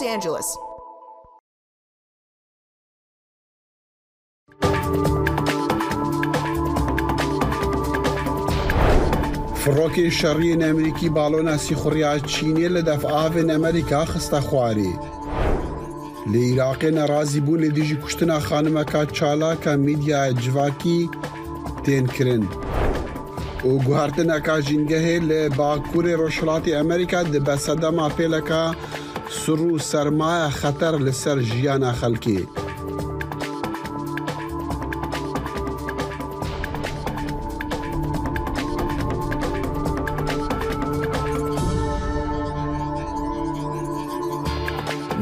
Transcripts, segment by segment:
Los Angeles. فڕۆکەی شەڕیên ئەمریکی باڵۆنا سیخوڕیا چینێ لە دەف ئاڤێن ئەمریکا خستە خوارێ. لە ئیراقێ نەڕازی بوون لە دژی کوشتنا خانمەکە چالاکە میدیایە جڤاکی تێن کرن. و گوهەرتنەکە ژینگەهێ لە باکوورێ ڕۆژهەڵاتی ئەمریکا دبە سەدەما پێلەکە سڕ و سەرمایە خەتەر لە سەر ژیانا خەلکێ.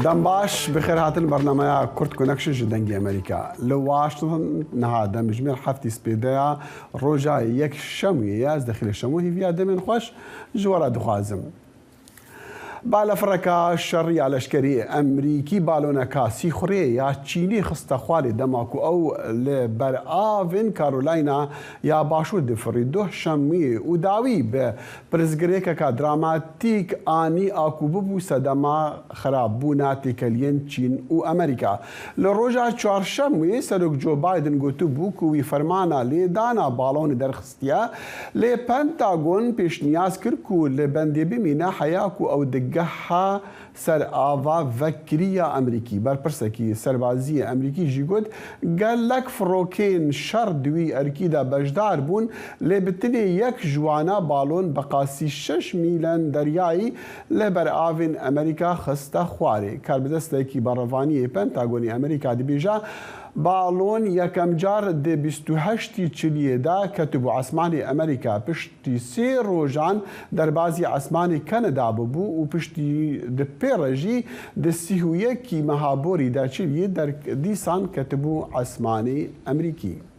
دەم باش بخێر هاتن بەرنامەیا کورد کۆنەکشن ji دەنگی ئەمریکا لە واشنتن niha demjimêr heftî spêdeya roja yek şemûyê ye ez dexîlê şemû hîviya demên xweş ji we re dixwazim. Balafireka şer ya leşkerî Emrîkî baloneka sîxurê ya Çînê xiste xwarê dema ku ew li ber avên Karolayna ya Başûr difirî duh şemiyê û dawî bi pirsgirêkeka dramatîk anî a ku bibû sedema xerabbûna têkeliyên Çîn û Amerîka. Li roja çarşemê Serok Joe Biden gotibû ku wî fermana lêdana balonê derxistiye, lê Pentagon pêşniyaz kir ku li bendê bimîne heya ku ew digeha ser ava vekirî ya Amerîkî. Berpirsekî serbaziyê Amerîkî jî got, Gelek firokeyên şer di wî erkî de beşdar bûn, lê bi tenê yek ji wana balon bi qasî şeş mîlen deryayî li ber avên Amerîka xiste xwarê. Karbidestekî berevaniyê Pentagonê Amerîka dibêje, Balon yekemcar di 28 î Çiliyê de ketibû esmanê Amerîka, piştî sê rojan derbazî esmanê Kanada bûbû û piştî di pê re jî di 31 î meha borî de Çiliyê dîsan ketibû esmanê Amerîkî.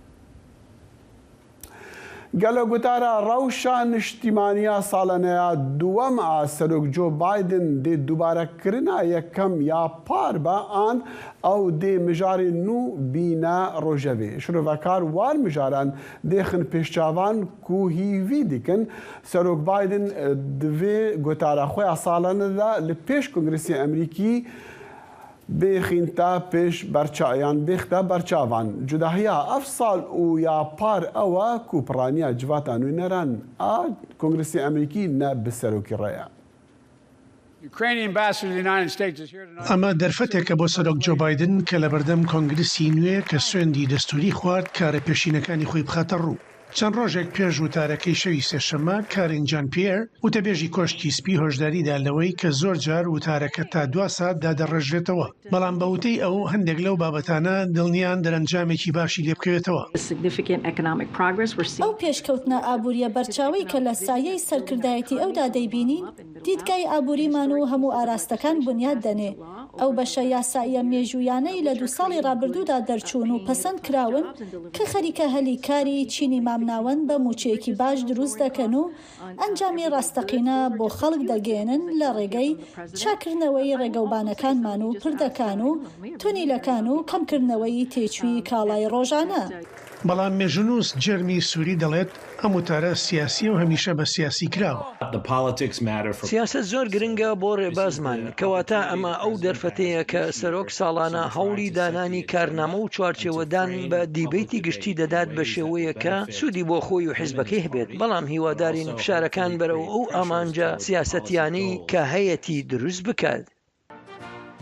Gelo gotara rewşa niştîmaniya saleneya duwem a Serok Joe Biden dê dubarekirina yekem ya par be an ew dê mijarên nû bîne rojevê? Şirovekar wan mijaran dêxin pêşçavan ku hîvî dikin Serok Biden di vê gotara xwe ya salene de li pêş Kongresê Amerîkî bêxînte pêş berçayan bêxte berçavan. Cudahiya ev sal û ya par ew e ku piraniya civata nûneran a Kongresê Amerîkî ne bi serokî re ye. ئەمە دەرفەتێکە بۆ سەرۆک جۆ بایدن کە لەبەردەم کۆنگرسی نوێ کە سوێندی دەستووری خوارد کارە پێشینەکانی خۆی بخاتە ڕوو. چەند ڕۆژێک پێش وتارەکەی شەوی سێشەممە، کارین جان پیێر، وتەبێژی کۆشکی سپی هۆشداری دا لەوەی کە زۆر جار وتارەکە تا دوا سات دادەڕێژرێتەوە، بەڵام بە وتەی ئەو هەندێک لەو بابەتانە دڵنیان دەرەنجامێکی باشی لێبکەوێتەوە. ئەو پێشکەوتنە ئابوورییە بەرچاوەی کە لە سایەی سەرکردایەتی ئەودا دەیبینین، دیدگای ئابووریمان و هەموو ئاراستەکان بنیات دەنێ. ئەو بەشە یاساییە مێژوویانەی لە دوو ساڵی ڕابردوودا دەرچوون و پەسەند کراون کە خەریکە هەلی کاری چینی مامناوەند بە مووچەیەکی باش دروست دەکەن و ئەنجامی ڕاستەقینە بۆ خەڵک دەگەیەنن لە ڕێگەی چاککردنەوەی ڕێگەوبانەکانمان و پردەکان و تونیلەکان و کەمکردنەوەی تێچووی کاڵای ڕۆژانە. بەڵام مێژوونووس جێرمی سوری دەڵێت ئەم وتارە سیاسییە و هەمیشە بە سیاسی کراوە. سیاسەت زۆر گرنگە بۆ ڕێبازمان، کەواتە ئەمە ئەو دەرفەتەیە کە سەرۆک ساڵانە هەوڵی دانانی کارنامە و چوارچێوەدان بە دیبەیتی گشتی دەدات بە شێوەیەک کە سوودی بۆ خۆی و حیزبەکەی هەبێت، بەڵام هیوادارین فشارەکان بەرەو ئەو ئامانجە سیاسەتییانەی کە هەیەتی دروست بکات.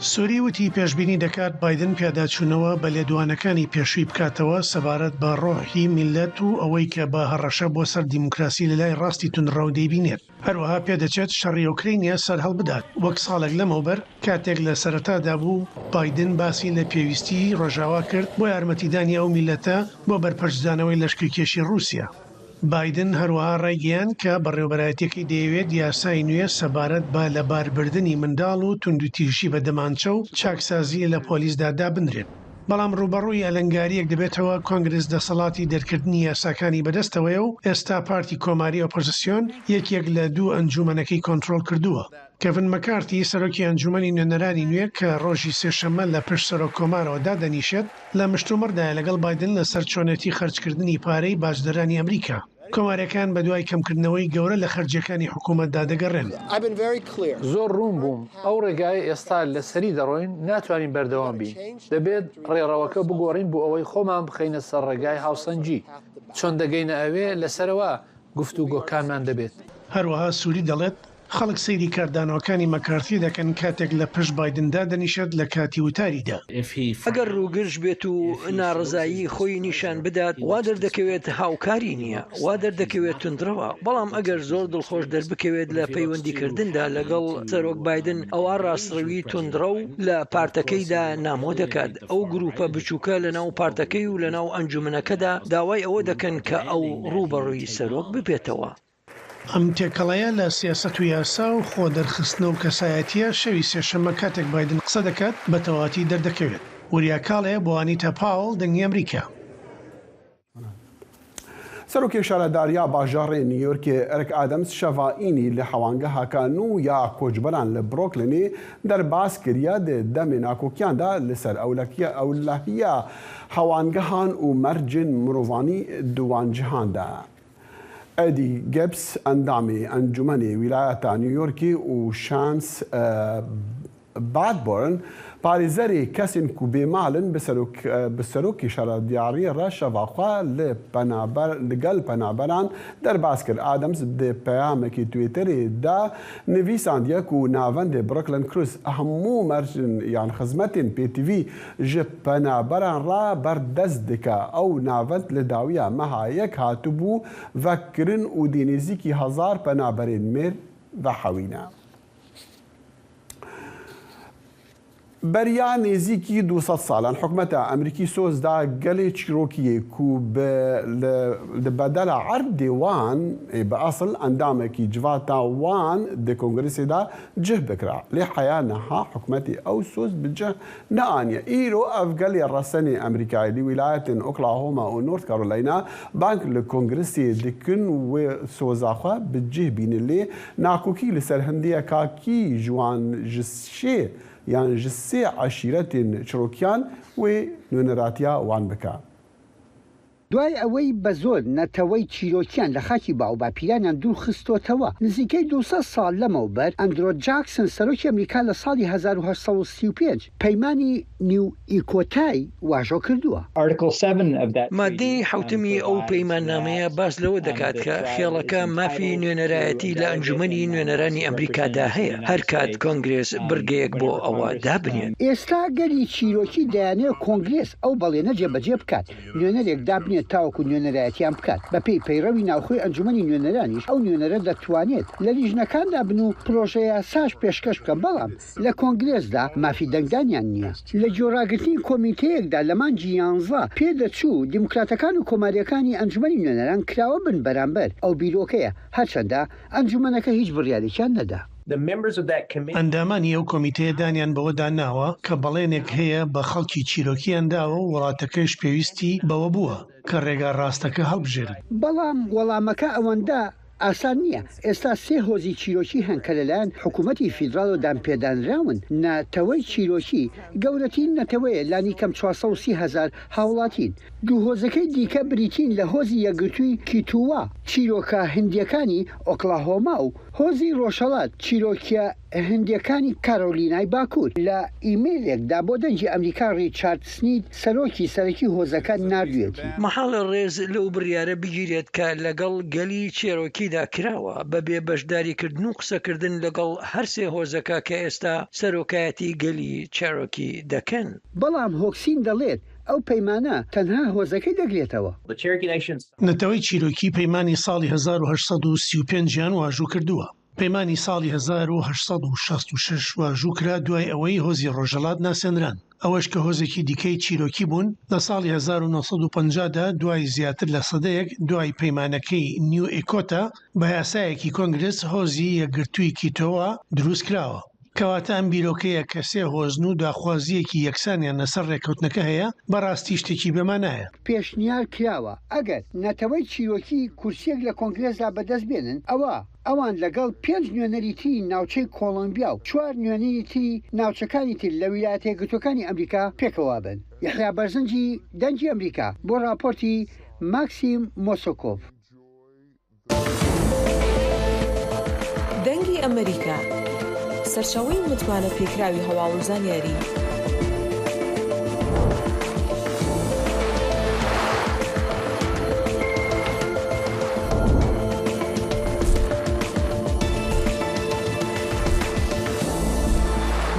سوری وتی پێشبینی دەکات بایدن پێداچوونەوە بە لێدوانەکانی پێشووی بکاتەوە سەبارەت بە ڕۆحی میللەت و ئەوەی کە بە هەڕەشە بۆ سەر دیموکراسی لەلای ڕاستی توندڕەو دەیبینێت. هەروەها پێدەچێت شەڕی ئۆکرەینیا سەرهەڵبدات وەک ساڵێک لەمەوبەر کاتێک لە سەرەتادا بوو بایدن باسی لە پێویستیی ڕۆژاوا کرد بۆ یارمەتیدانی ئەو میللەتە بۆ بەرپەرچدانەوەی لەشکرکێشی ڕووسیا. بایدن هەروەها ڕایگەیاند کە بەڕێوەبەرایەتیەکەی دەیەوێت یاسای نوێ سەبارەت بە لەباربردنی منداڵ و توندوتیژی بە دەمانچە و چاکسازی لە پۆلیسدا دابنرێت، بەڵام ڕووبەڕووی ئەلەنگارییەک دەبێتەوە، کۆنگرس دەسەڵاتی دەرکردنی یاساکانی بەدەستەوەیە و ئێستا پارتی کۆماری ئۆپۆزسیۆن یەکێک لە دوو ئەنجوومەنەکەی کۆنترۆڵ کردووە. کێڤن مەکارتی، سەرۆکی ئەنجوومەنی نوێنەرانی نوێ کە ڕۆژی سێشەممە لە پشت سەرۆک کۆمارەوە دادەنیشێت، لە مشتومڕدایە لەگەڵ بایدن لەسەر چۆنێتی خەرجکردنی پارەی باجدەرانی ئەمریکا. کۆمارییەکان بەدوای کەمکردنەوەی گەورە لە خەرجییەکانی حکومەتدا دەگەڕێن. زۆر ڕوون بووم، ئەو ڕێگایەی ئێستا لەسەری دەڕۆین ناتوانین بەردەوام بین. دەبێت ڕێڕەوەکە بگۆڕین بۆ ئەوەی خۆمان بخەینە سەر ڕێگای هاوسەنگی. چۆن دەگەینە ئەوێ، لەسەرەوە گفتوگۆکانمان دەبێت. هەروەها سوری دەڵێت، خەڵک سەیری کاردانەوەکانی مەکارتی دەکەن کاتێک لە پشت بایدن دادەنیشێت لە کاتی وتاریدا. ئەگەر ڕووگرژ بێت و ناڕەزایی خۆی نیشان بدات، وا دەردەکەوێت هاوکاری نییە، وا دەردەکەوێت توندڕەوە، بەڵام ئەگەر زۆر دڵخۆش دەربکەوێت لە پەیوەندیکردندا لەگەڵ سەرۆک بایدن، ئەوا ڕاستڕەوی توندڕەو لە پارتەکەیدا نامۆ دەکات. ئەو گروپە بچووکە لەناو پارتەکەی و لەناو ئەنجومەنەکەدا داوای ئەوە دەکەن کە ئەو ڕووبەڕووی سەرۆک ببێتەوە. ئەم تێکەڵەیە لە سیاسەت و یاسا و خۆ دەرخستنە و کەسایەتییە شەوی سێشەممە کاتێک بایدن قسە دەکات بە تەواوەتی دەردەکەوێت. وریا کاڵێ بۆ ئانیتا پاوڵ دەنگی ئەمریکا. سەرۆکێ شارەداریا باژاڕێ نیویۆرکێ ئەرک ئادەمز شەڤا ئینی لە حەوانگەهاکا نوو یا کۆچبەران لە برۆکلنێ دەرباز کریە دێ دەمێ ناکۆکیاندا لە سەر ئەولەهیا حەوانگەهان و مەرجێن مرۆڤانی دوان جیهاندا. ئەدی گێبس ئەندامی ئەنجومەنی ویلایەتا نیویۆرکی و شانس بادبۆرن پارێزەرê kesên ku bêmal in bi serokê şaredariyê re şeva xwe li penaber li gel penaberan derbas kir. Adams di peyamekî Twitterê de nivîsandiye ku navendê Brooklyn Cruz hemû mercên yan xizmetên pêtivî ji penaberan re berdest dike. Ew navend li dawiya meha yek hatibû vekirin û dê nêzîkî hezar penaberên mêr vehewîne. Beriya nêzîkî 200 salan hikûmeta Amerîkî soz da gelê Çîrokiyê ku bi li bedela erdê wan ê bi esil endamekî civata wan di kongresê de cih bikira. Lê heya niha hikûmetê ew soz bi cih neaniye. Îro ev gelê resenê Amerîkayê li wîlayetên Oklahoma û North Carolina bang li kongresê dikin wê soza xwe bi cih bînin lê nakokî li ser hindiyeka kî ji wan ji şê yan ji sê eşîretên Çirokiyan wê nûneratiya wan bike. دوای ئەوەی بە زۆر نەتەوەی چیرۆکیان لە خاکی باوباپیرانیان دوورخستۆتەوە، نزیکەی 200 ساڵ لەمەوبەر ئەندرۆ جاکسن سەرۆکی ئەمریکا لە ساڵی 1835 پەیمانی نیو ئیکۆتای واژۆ کردووە. ماددەی حەوتەمی ئەو پەیماننامەیە باس لەوە دەکات کە خێڵەکە مافی نوێنەرایەتی لە ئەنجومەنی نوێنەرانی ئەمریکادا هەیە هەرکات کۆنگرێس بڕگەیەک بۆ ئەوە دابنێت. ئێستا گەلی چیرۆکی دەیانەوێت کۆنگرێس ئەو بەڵێنە جێبەجێ بکات، نوێنەرێک دابنێت تاوەکو نوێنەرایەتیان بکات، بەپێی پەیڕەوی ناوخۆی ئەنجومەنی نوێنەرانیش ئەو نوێنەرە دەتوانێت لە لیژنەکاندا بن و پرۆژەیاساش پێشکەش بکەن، بەڵام لە کۆنگرێسدا مافی دەنگدانیان نییە. لە گوێڕاگرتنی کۆمیتەیەکدا لە مانگی یانزە پێدەچوو دیموکراتەکان و کۆمارییەکانی ئەنجومەنی نوێنەران کراوە بن بەرامبەر ئەو بیرۆکەیە، هەرچەندە ئەنجومەنەکە هیچ بڕیارێکیان نەدا. ئەندامانی ئەو کۆمیتەیە دانیان بەوەدا ناوە کە بەڵێنێک هەیە بە خەڵکی چیرۆکییان داوە و وڵاتەکەیش پێویستی بەوە بووە کە ڕێگا ڕاستەکە هەڵبژێرن. بەڵام وەڵامەکە ئەوەندە ئاسان نییە. ئێستا سێ هۆزی چیرۆکی هەن کە لەلایەن حکوومەتی فیدراڵەوە دانپێدانراون. نەتەوەی چیرۆکی گەورەترین نەتەوەیە، لانیکەم 430 هەزار هاوڵاتین. دوو هۆزەکەی دیکە بریتین لە هۆزی یەکگرتووی کیتووا، چیرۆکە هندییەکانی ئۆکلاهۆما و هۆزی ڕۆژهەڵات، چیرۆکییە هندییەکانی کارۆلینای باکوور. لە ئیمەیلێکدا بۆ دەنگی ئەمریکا ڕیچارد سنید، سەرۆکی سەرەکی هۆزەکە ناردوویەتی. مەحاڵە ڕێز لەو بڕیارە بگیرێت کە لەگەڵ گەلی چێرۆکیدا کراوە، بەبێ بەشداریکردن و قسەکردن لەگەڵ هەرسێ هۆزەکە کە ئێستا سەرۆکایەتی گەلی چێرۆکی دەکەن. بەڵام هۆکسین دەڵێت ئەو پەیمانە تەنها هۆزەکەی دەگرێتەوە. نەتەوەی چیرۆکی پەیمانی ساڵی 1835 یان واژوو کردووە. پەیمانی ساڵی 1866 واژوو کرا دوای ئەوەی هۆزی ڕۆژهەڵات ناسێنران، ئەوەش کە هۆزێکی دیکەی چیرۆکی بوون لە ساڵی 1950 دا دوای زیاتر لە سەدەیەک دوای پەیمانەکەی نیو ئیکۆتا بە یاسایەکی کۆنگرس هۆزی یەکگرتووی کیتۆوا دروست کراوە. کەواتە ئەم بیرۆکەیە کە سێ هۆزن و داخوازییەکی یەکسانیان لەسەر ڕێککەوتنەکە هەیە، بەڕاستی شتێکی بێمانایە. پێشنیار کراوە ئەگەر نەتەوەی چیرۆکی کورسییەک لە کۆنگرێسدا بەدەست بێنن، ئەوا ئەوان لەگەڵ پێنج نوێنەری تری ناوچەی کۆڵۆمبیا و چوار نوێنەری تری ناوچەکانی تر لە ویلایەتە یەکگرتووەکانی ئەمریکا پێکەوە بن. یەحیا بەرزنجی، دەنگی ئەمریکا، بۆ ڕاپۆرتی ماکسیم مۆسۆکۆڤ. دەنگی ئەمەریکا، سەرچاوەی متمانە پێکراوی هەواڵ و زانیاری.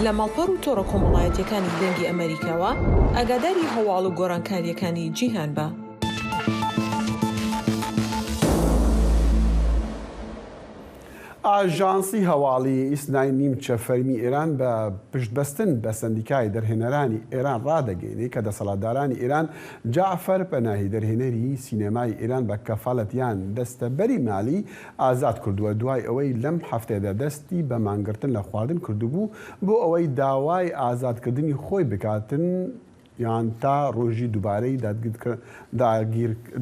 لە ماڵپەڕ و تۆڕە کۆمەڵایەتیەکانی دەنگی ئەمەریکاوە ئاگاداری هەواڵ و گۆڕانکاریەکانی جیهان بە. ئاژانسی هەواڵی ئیسنای نیمچە فەرمی ئێران بە پشتبەستن بە سەندیکای دەرهێنەرانی ئێران ڕادەگەینێ کە دەسەڵاتدارانی ئێران جەعفەر پەناهی دەرهێنەری سینەمای ئێران بە کەفالەت یان دەستەبەری مالی ئازاد کردووە دوای ئەوەی لەم هەفتەیەدا دەستی بە مانگرتن لە خواردن کردبوو بۆ ئەوەی داوای ئازادکردنی خۆی بکاتن یان تا ڕۆژی دووبارەی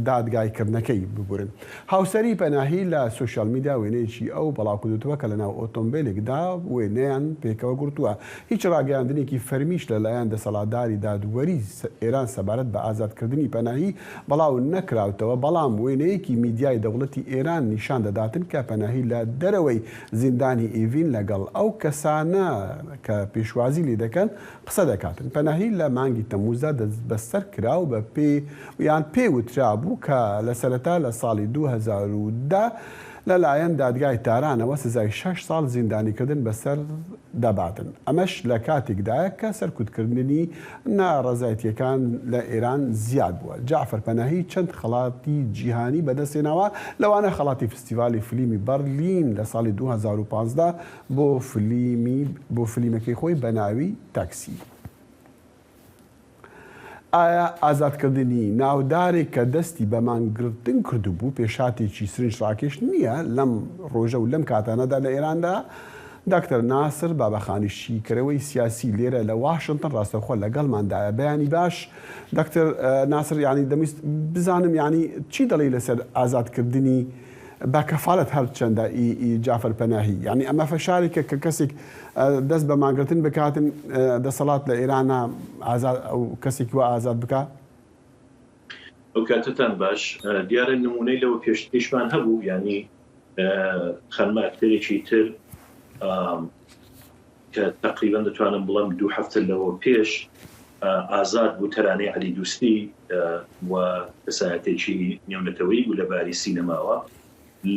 دادگایکردنەکەی ببورن. هاوسەری پەناهی لە سۆشیال میدیا وێنەیەکی ئەو بڵاوکردووەتەوە کە لەناو ئۆتۆمبێلێکدا وێنەیان پێکەوە گرتووە. هیچ ڕاگەیاندنێکی فەرمیش لەلایەن دەسەڵاتداری دادوەری ئێران سەبارەت بە ئازادکردنی پەناهی بڵاو نەکراوتەوە، بەڵام وێنەیەکی میدیای دەوڵەتی ئێران نیشان دەداتن کە پەناهی لە دەرەوەی زیندانی ئیڤین لەگەڵ ئەو کەسانە کە پێشوازی لێدەکەن قسە دەکاتن. پەناهی لە مانگی تەمموزدا دەستبەسەر کرا و بە پێ یان پێی وترابوو کە لە سەرەتا لە ساڵی 2010 لە لایەن دادگای تارانەوە سزای شەش ساڵ زیندانیکردن بەسەر دەباتن. ئەمەش لە کاتێکدایە کە سەرکوتکردنی ناڕەزایەتییەکان لە ئێران زیاد بووە. جەعفەر پەناهی چەند خەڵاتی جیهانی بەدەستهێناوە، لەوانە خەڵاتی فستیڤالی فلیمی بەرلین لە ساڵی 2015 بۆ فلیمی بۆ فلیمەکەی خۆی بە ناوی تاکسی. ئایا ئازادکردنی ناودارێک کە دەستی بە مانگرتن کردبوو پێشهاتێکی سرنجڕاکێش نییە لەم ڕۆژە و لەم کاتانەدا لە ئێراندا؟ داکتەر ناسر بابەخانی شیکەرەوەی سیاسی لێرە لە واشنتن ڕاستەوخۆ لەگەڵماندایە. بەیانی باش داکتەر ناسر یانی دەمویست بزانم یانی چی دەڵێی لەسەر ئازادکردنی بە کەفالەت هەرچەندە ئی ئی جافەر پەناهی یانی ئەمە فشارێکە کە کەسێک دەست بە مانگرتن بکاتن دەسەڵات لە ئێرانە ئازاد ئەو کەسێکی وا ئازاد بکا؟ ئەو کاتەتان باش دیارە نمونەی لەوە پێشتریشمان هەبوو یانی خانمە ئەکتەرێکی تر کە تەقریبەن دەتوانم بڵێم دوو هەفتە لەوە پێش ئازاد بوو تەرانەی عەلی دوستی و کەسایەتێکی نێونەتەوەیی بوو لە باری سینەماوە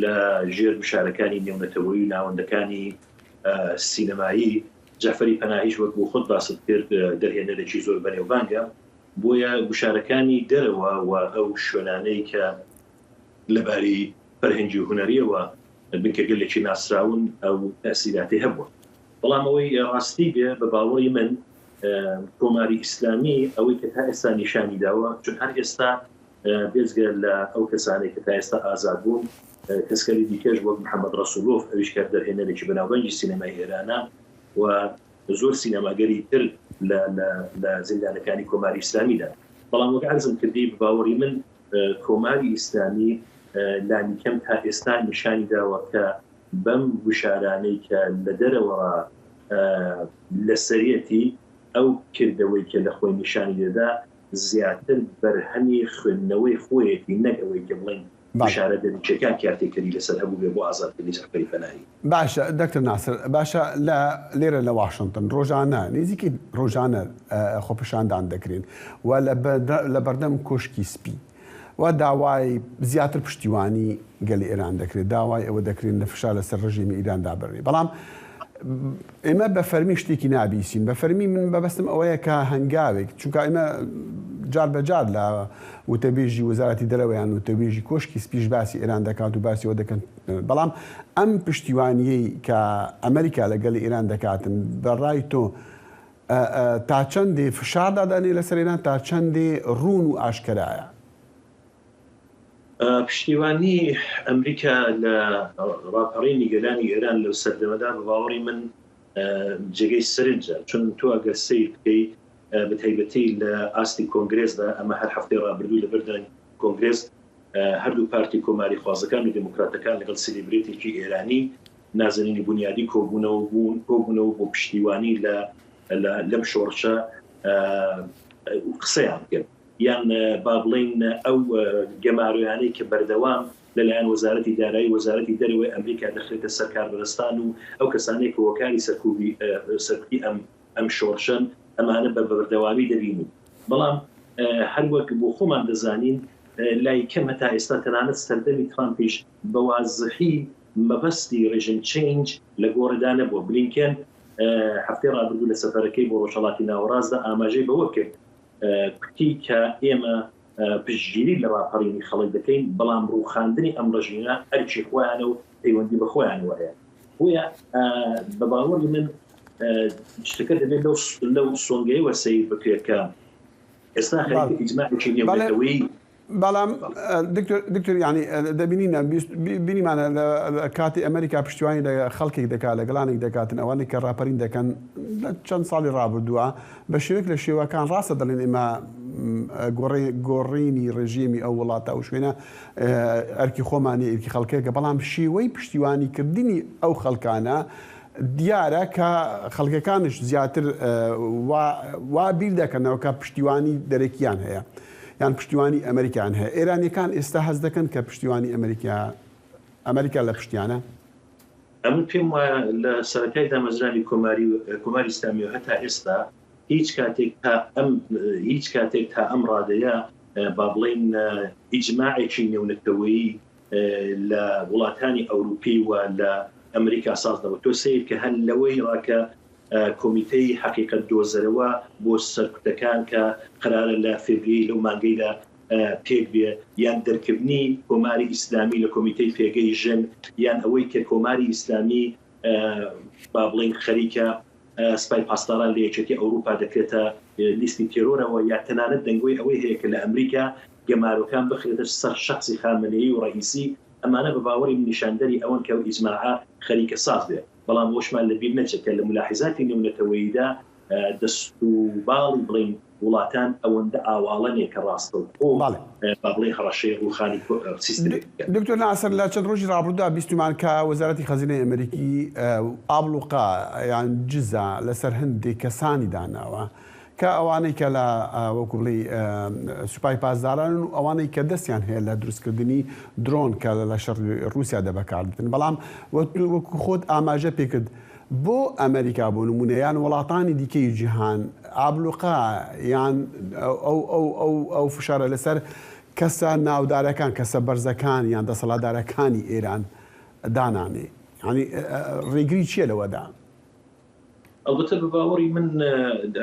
لە ژێر گوشارەکانی نێونەتەوەیی و ناوەندەکانی سینەمایی جەعفەری پەناهیش وەک بۆ خۆت باست کرد دەرهێنەرێکی زۆر بەنێوبانگە بۆیە گوشارەکانی دەرەوە و ئەو شوێنانەی کە لەباری فەرهەنگی و هونەریەوە بنکەگەلێکی ناسراون ئەو تەئسیراتی هەبووە. بەڵام ئەوەی ڕاستی بێ بە باوەڕی من کۆماری ئیسلامی ئەوەی کە تا ئێستا نیشانی داوە چون هەر ئێستا بێجگە لە ئەو کەسانەی کە تا ئێستا ئازاد بوون کەسگەلی دیکەش وەک محەممەد ڕەسووڵۆف ئەویش کە دەرهێنەرێکی بەناوبانگی سینەمای ئێرانە و زۆر سینەماگەری تر لە لە زیندانەکانی کۆماری ئیسلامیدا بەڵام وەک عەرزم کردی بە باوەڕی من کۆماری ئیسلامی لانیکەم تا ئێستا نیشانی داوە کە بەم گوشارانەی کە لە دەرەوەڕا لەسەریەتی ئەو کردەوەی کە لە خۆی نیشانی دەدا زیاتر بەرهەمی خوێندنەوەی خۆیەتی نەک ئەوەی کە بڵێین گوشارە دەرەکیەکان کارتێکەری لەسەر هەبووبێ بۆ ئازادکردنی جەعفەری پەناهی. باشە دکتۆر ناسر باشە لە لێرە لە واشنتن ڕۆژانە نزیکی ڕۆژانە خۆپیشاندان دەکرێن و لە بەردەم کۆشکی سپی و داوای زیاتر پشتیوانی گەلی ئێران دەکرێت داوای ئەوە دەکرێن لە فشار لەسەر ڕژێمی ئیران دابڕێ بەڵام ئێمە بە فەرمی شتێکی نابیسین بە فەرمی من بەبەستم ئەوەیە کە هەنگاوێک چونکە ئێمە جار بە جار لە وتەبێژی وەزارەتی دەرەوەیان وتەبێژی کۆشکی سپیش باسی ئێران دەکات و باسی ئەوە دەکەن بەڵام ئەم پشتیوانیەی کە ئەمریکا لەگەل ئێران دەکاتن بە ڕای تۆ تا چەندێ فشار دادانێ لەسەر ئێران تا چەندێ ڕوون و ئاشکەرایە؟ پشتیوانی ئەمریکا لە ڕاپەڕینی گەلانی ئێران لەو سەردەمەدا بە باوەڕی من جێگەی سەرنجە چون تۆ ئەگەر سەیر بکەی بە تایبەتی لە ئاستی کۆنگرێسدا ئەمە هەر هەفتەی ڕابردوو لە بەردەنگ کۆنگرێس هەردوو پارتی کۆماریخوازەکان و دێموکراتەکان لەگەڵ سیلیبرێتێکی ئێرانی نازەنینی بونیادی کۆبوونەوە بوون کۆبوونەوە بۆ پشتیوانی لە لەم شۆڕشە قسەیان کرد یان با بڵین ئەو گەمارۆیانەی کە بەردەوام. لە لایەن وەزارەتی دارایی و وەزارەتی دەرەوەی ئەمریکا دەخرێتە سەر کاربەدەستان و ئەو کەسانەی کە هۆکاری سەرکوبی سەرکوتی ئەم ئەم شۆڕشەن ئەمانە بە بەردەوامی دەبینین بەڵام هەر وەک بۆ خۆمان دەزانین لای کەم هەتا ئێستا تەنانەت سەردەمی ترامپیش بە وازحی مەبەستی ڕژیم چەینج لە گۆڕێدا نەبووە. بلینکێن هەفتەی ڕابردوو لە سەفەرەکەی بۆ ڕۆژهەڵاتی ناوەڕاستدا ئاماژەی بەوە کرد کوتی کە ئێمە پشتگیری لە ڕاپەڕینی خەڵک دەکەین، بەڵام ڕووخاندنی ئەم ڕژیمە ئەرکی خۆیانە و پەیوەندی بە خۆیانەوە هەیە. بۆیە بە باوەڕی من شتەکە دەبێت لەو سۆنگەیەوە سەیر بکرێت کە ئێستا خەریکە ئیجماعێکی نێونەتەوەیی بەڵام دکتۆر دکتۆر یانی دەبینین بینیمانە لە کاتی ئەمریکا پشتیوانی لە خەڵکێک دەکات لە گەلانێک دەکاتن ئەوانەی کە ڕاپەرین دەکەن لە چەند ساڵی ڕابردووە بە شێوەیەک لە شێوەکان ڕاستە دەڵێن ئێمە گۆڕینی ڕژێمی ئەو وڵاتە ئەو شوێنە ئەرکی خۆمانی ئەرکی خەڵکێکە بەڵام شێوەی پشتیوانیکردنی ئەو خەڵکانە دیارە کە خەڵکەکانش زیاتر وا بیر دەکەنەوە کە پشتیوانی دەرەکیان هەیە یان پشتیوانی ئەمریکایان هەیە. ئێرانیەکان ئێستا هەست دەکەن کە پشتیوانی ئەمریکا ئەمریکا لە پشتیانە؟ ئەمن پێم وایە لە سەرەتای دامەزرانی کۆماری کۆماری ئیسلامیەوە هەتا ئێستا هیچ کاتێک تا ئەم هیچ کاتێک تا ئەم ڕادەیە با بڵێین ئیجماعێکی نێونەتەوەیی لە وڵاتانی ئەوروپی و لە ئەمریکا ساز نەبوو. تۆ سەیر کە هەر لەوەی ڕا کە کۆمیتەی حەقیقەت دۆزەرەوە بۆ سەرکوتەکان کە قەرارە لە فێڤریەی لەو مانگەیدا پێک بێ، یان دەرکردنی کۆماری ئیسلامی لە کۆمیتەی پێگەی ژن، یان ئەوەی کە کۆماری ئیسلامی با بڵێین خەریکە سپای پاسداران لە یەکێتی ئەوروپا دەکرێتە لیستی تێرۆرەوە، یا تەنانەت دەنگۆی ئەوەی هەیە کە لە ئەمریکا گەمارۆکان بخرێتە سەر شەخسی خامنەیی و ڕەئیسی، ئەمانە بە باوەڕی من نیشاندەری ئەوەن کە ئەو ئیجماعە خەریکە ساز بێ. بەڵام ئەوەشمان لە بیر نەچێت کە لە مولاحیزاتی نێونەتەوەییدا دەست و باڵی بڵێین وڵاتان ئەوەندە ئاواڵە نیە کە ڕاستەوخۆ با بڵێین هەڕەشەی ڕووخانی سیستمێک بکەن. دکتۆر ناسر لە چەند ڕۆژی ڕابردوودا بیستومان کە وەزارەتی خەزینەی ئەمریکی ئابڵوقە یان جزا لەسەر هەندێک کەسانی داناوە کە ئەوانەی کە لە وەکو بڵێی سوپای پاسدارانن و ئەوانەی کە دەستیان هەیە لە دروستکردنی درۆن کە لە شەڕی ڕووسیادا بەکاردێتن بەڵام وەکو خۆت ئاماژە پێکرد بۆ ئەمریکا بۆ نمونە یان وڵاتانی دیکەی جیهان ئابلوقە یان ئەو ئەو ئەو ئەو فشارە لەسەر کەسە ناودارەکان کەسە بەرزەکان یان دەسەڵاتدارەکانی ئێران دانانێ یانی ڕێگری چییە لەوەدا؟ ئەڵبەتە بە باوەڕی من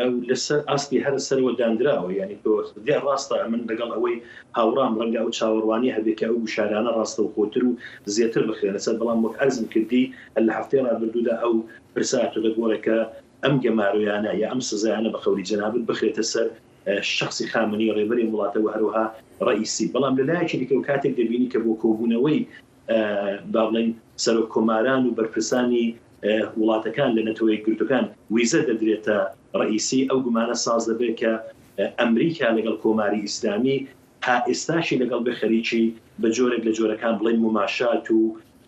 ئەو لەسەر ئاستی هەرە سەرەوە دانراوە یانی تۆ دیار ڕاستە ئەمن لەگەڵ ئەوەی هاوڕام ڕەنگە ئەو چاوەڕوانی هەبێ کە ئەو گوشارانە ڕاستەوخۆتر و زێتر بخرێنە سەر بەڵام وەک عەرزم کردی هەر لە هەفتەی ڕابردوودا ئەو پرسە هاتۆتە گۆڕێ کە ئەم گەمارۆیانە یا ئەم سزایانە بە قەولی جەنابت بخرێتە سەر شەخسی خامنەیی ڕێبەری ئەم وڵاتە و هەروەها ڕەئیسی بەڵام لە لایەکی دیکەوە کاتێک دەبینی کە بۆ کۆبوونەوەی با بڵێین سەرۆک کۆماران و بەرپرسانی وڵاتەکان لە نەتەوە یەکگرتووەکان ویزە دەدرێتە ڕەئیسی، ئەو گومانە ساز دەبێت کە ئەمریکا لەگەڵ کۆماری ئیسلامی تا ئێستاشی لەگەڵ بێ خەریکی بە جۆرێک لە جۆرەکان بڵێین موماشات و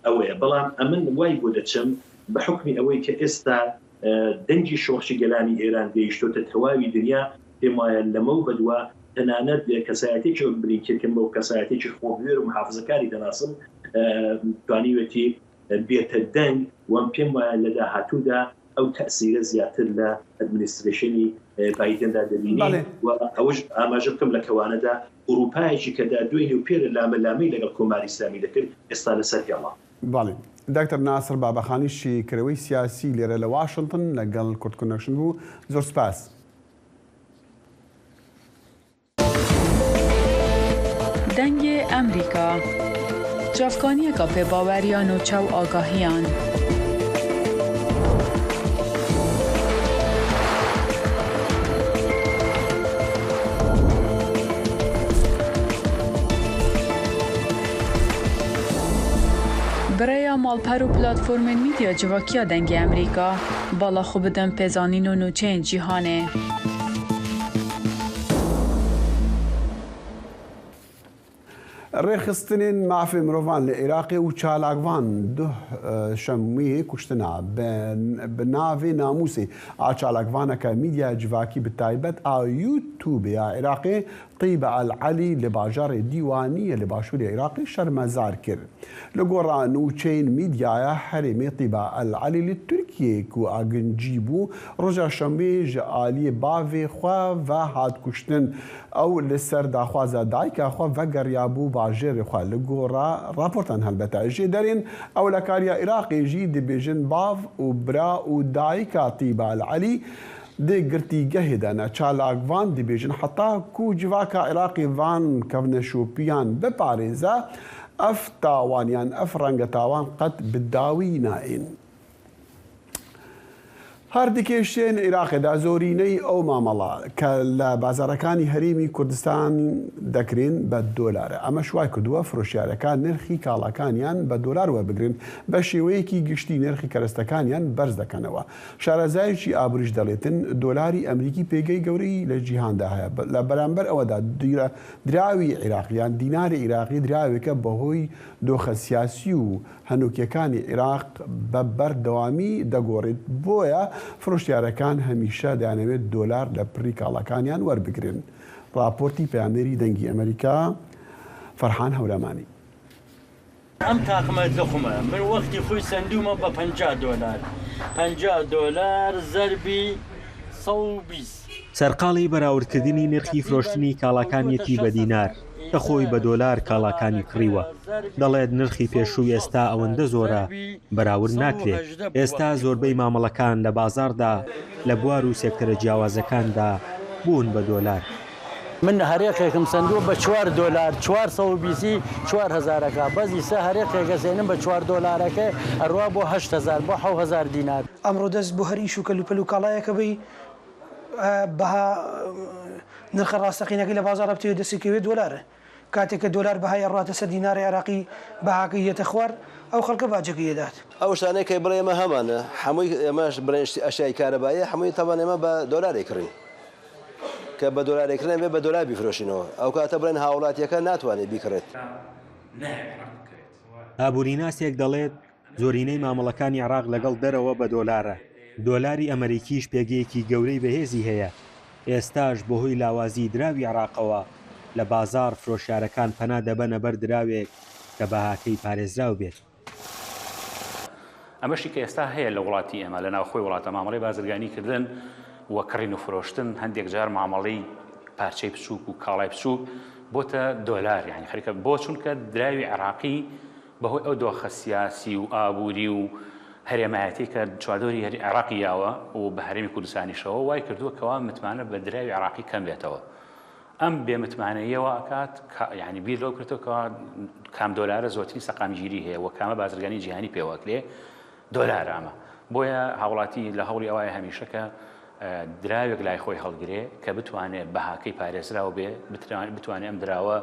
ئەوەیە. بەڵام ئەمن وای بۆ دەچم بە حوکمی ئەوەی کە ئێستا دەنگی شۆڕشی گەلانی ئێران گەیشتۆتە تەواوی دنیا، پێم وایە لەمەو بەدوا تەنانەت کەسایەتێکی وەک بلینکن کە من بە کەسایەتێکی خۆبوێر و محافزەکاری دەناسم توانیوێتی بێتە دەنگ و پێم وایە لە داهاتوودا ئەو تەئسیرە زیاتر لە ئەدمنیسترەیشنی بایدندا دەبینین و ئەوەش ئاماژە بکەم لە کەوانەدا ئورووپایەکی کە دا دوێنێ و پێرە لامە لامەی لەگەڵ کۆماری ئیسلامی دەکرد ئێستا لەسەر هێڵە. بەڵێ دکتۆر ناسر بابەخانی شیکەرەوەی سیاسی لێرە لە واشنتن لەگەڵ کوردکۆنێکشن بوو زۆر سپاس. دەنگێ ئەمریکا چاڤکانیەکا پێباوەریا نوچە و ئاگاهیان. Bi rêya malper û platformên mîdya civakiya Dengê Amerîka, bala xwe bidin pêzanîn û nûçeyên cîhanê. ڕێکخستنێن مافێ مرۆڤان لە عێراقێ و چالاکڤان دوه شەمویێ کوشتنا bi navê namûsê a çalakvaneke mîdyaya civakî bi taybet a YouTubeê ya Iraqê Tîbe El Elî li bajarê Dîwaniyê li başûrê Iraqê şermezar kir. Li gora nûçeyên mîdyaya herêmê Tîbe El Elî li Tirkiyeyê ku agincî bû roja şemê ji aliyê bavê xwe ve hat kuştin. Ew li ser daxwaza dayika xwe vegeriyabû bajêrê xwe. Li gora raportan helbete jêderên ewlekariya Iraqê jî dibêjin bav û bira û dayika Tîbe El Elî di girtîgehê de ne. Çalakvan dibêjin heta ku civaka Iraqê van kevneşopiyan biparêze ev tawan yan ev renge tawan qet bi dawî nayên. Her di kêşeyên Iraqê de zorîneyî ew mamela ke li bazarەکانی هەرێمی کوردستان دەکرێن بە دۆلارە. ئەمەش وای کردووە فرۆشیارەکان نرخی کاڵاکانیان بە دۆلار وەربگرن، بە شێوەیەکی گشتی نرخی کەرەستەکانیان بەرز دەکەنەوە. شارەزایەکی ئابووریش دەڵێتن، دۆلاری ئەمریکی پێگەی گەورەی لە جیهاندا هەیە، لە بەرامبەر ئەوەدا دراوی عیراقی یان دیناری عیراقی دراوێکە بەهۆی دۆخە سیاسی و هەنووکیەکانی عیراق بە بەردەوامی دەگۆڕێت، بۆیە فرۆشیارەکان هەمیشە دەیانەوێت دۆلار لە پڕی کاڵاکانیان وەربگرن. ڕاپۆرتی پەیامنێری دەنگی ئەمەریکا، فەرحان هەورامانی. ئەم تاقمە زەخمە من وەختی خۆی سەندوومە بە 50 دۆلار 50 دۆلار زەربی 120. سەرقاڵی بەراوردکردنی نرخی فرۆشتنی کاڵاکانیەتی بە دینار، کە خۆی بە دۆلار کاڵاکانی کڕیوە، دەڵێت نرخی پێشوو ئێستا ئەوەندە زۆرە بەراورد ناکرێت، ئێستا زۆربەی مامەڵەکان لە بازاڕدا لە بوار و سێکتەرە جیاوازەکاندا بوون بە دۆلار. من هەرێقێکم سەندووە بە چوار دۆلار 420 چوار هەزارەکە بەس ئیسە هەرێقێک ئەسێنم بە چوار دۆلارەکە ئەڕوا بۆ 8000 بۆ 7000 دینار. ئەمڕۆ دەست بۆ هەر ئیش و کەلوپەل و کاڵایەکە بەی بەها نرخە ڕاستەقینەکەی لە بازاڕا بتەوێت دەستی بکەوێت دۆلارە. کاتێک کە دۆلار بەهای ئەڕواتە سەر دیناری عێراقی بەهاکەی یەتە خوار ئەو خەڵکە باجەکەی ئەدات. ئەو شتانەی کە بڵێ ئێمە هەمانە حەمووی ئێمەش بڵێن شتی ئەشیای کارەباییە حەمووی تەبعەن ئێمە بە دۆلار ئەیکڕین کە بە دۆلار ئەیکڕین ئەبێ بە دۆلار بیفرۆشینەوە ئەو کاتە بڵێن هاوڵاتیەکە ناتوانێت بیکڕێت. ئابووریناسێک دەڵێت، زۆرینەی مامەڵەکانی عێراق لەگەڵ دەرەوە بە دۆلارە، دۆلاری ئەمەریکیش پێگەیەکی گەورەی بەهێزی هەیە، ئێستاش بەهۆی لاوازیی دراوی عێراقەوە لە بازاڕ فرۆشیارەکان پەنا دەبەنە بەر دراوێک کە بەهاکەی پارێزراو بێت. ئەمەشی کە ئێستا هەیە لە وڵاتی ئێمە لە ناوخۆی وڵاتە مامەڵەی بازرگانی کردن و کڕین و فرۆشتن هەندێک جار مامەڵەی پارچەی بچووک و کاڵای بچووک بۆتە دۆلار یانی خەریکە بۆ چونکە دراوی عێراقی بەهۆی ئەو دۆخە سیاسی و ئابووری و هەرێمایەتی کە چواردەوری عێراقی یاوە و بە هەرێمی کوردستانیشەوە وای کردووە کەوا متمانە بە دراوی عێراقی کەم بێتەوە. ئەم بێ متمانەییە وا ئەکات یانی بیر لەوە بکرێتەوە کەوا کام دۆلارە زۆرترین سەقامگیری هەیە و کامە بازرگانی جیهانی پێوە ئەکرێ دۆلارە ئەمە. بۆیە هاوڵاتی لە هەوڵی ئەوایە هەمیشە کە دراوێک لای خۆی هەڵگرێ کە بتوانێ بەهاکەی پارێزراو بێ، بتوانێ ئەم دراوە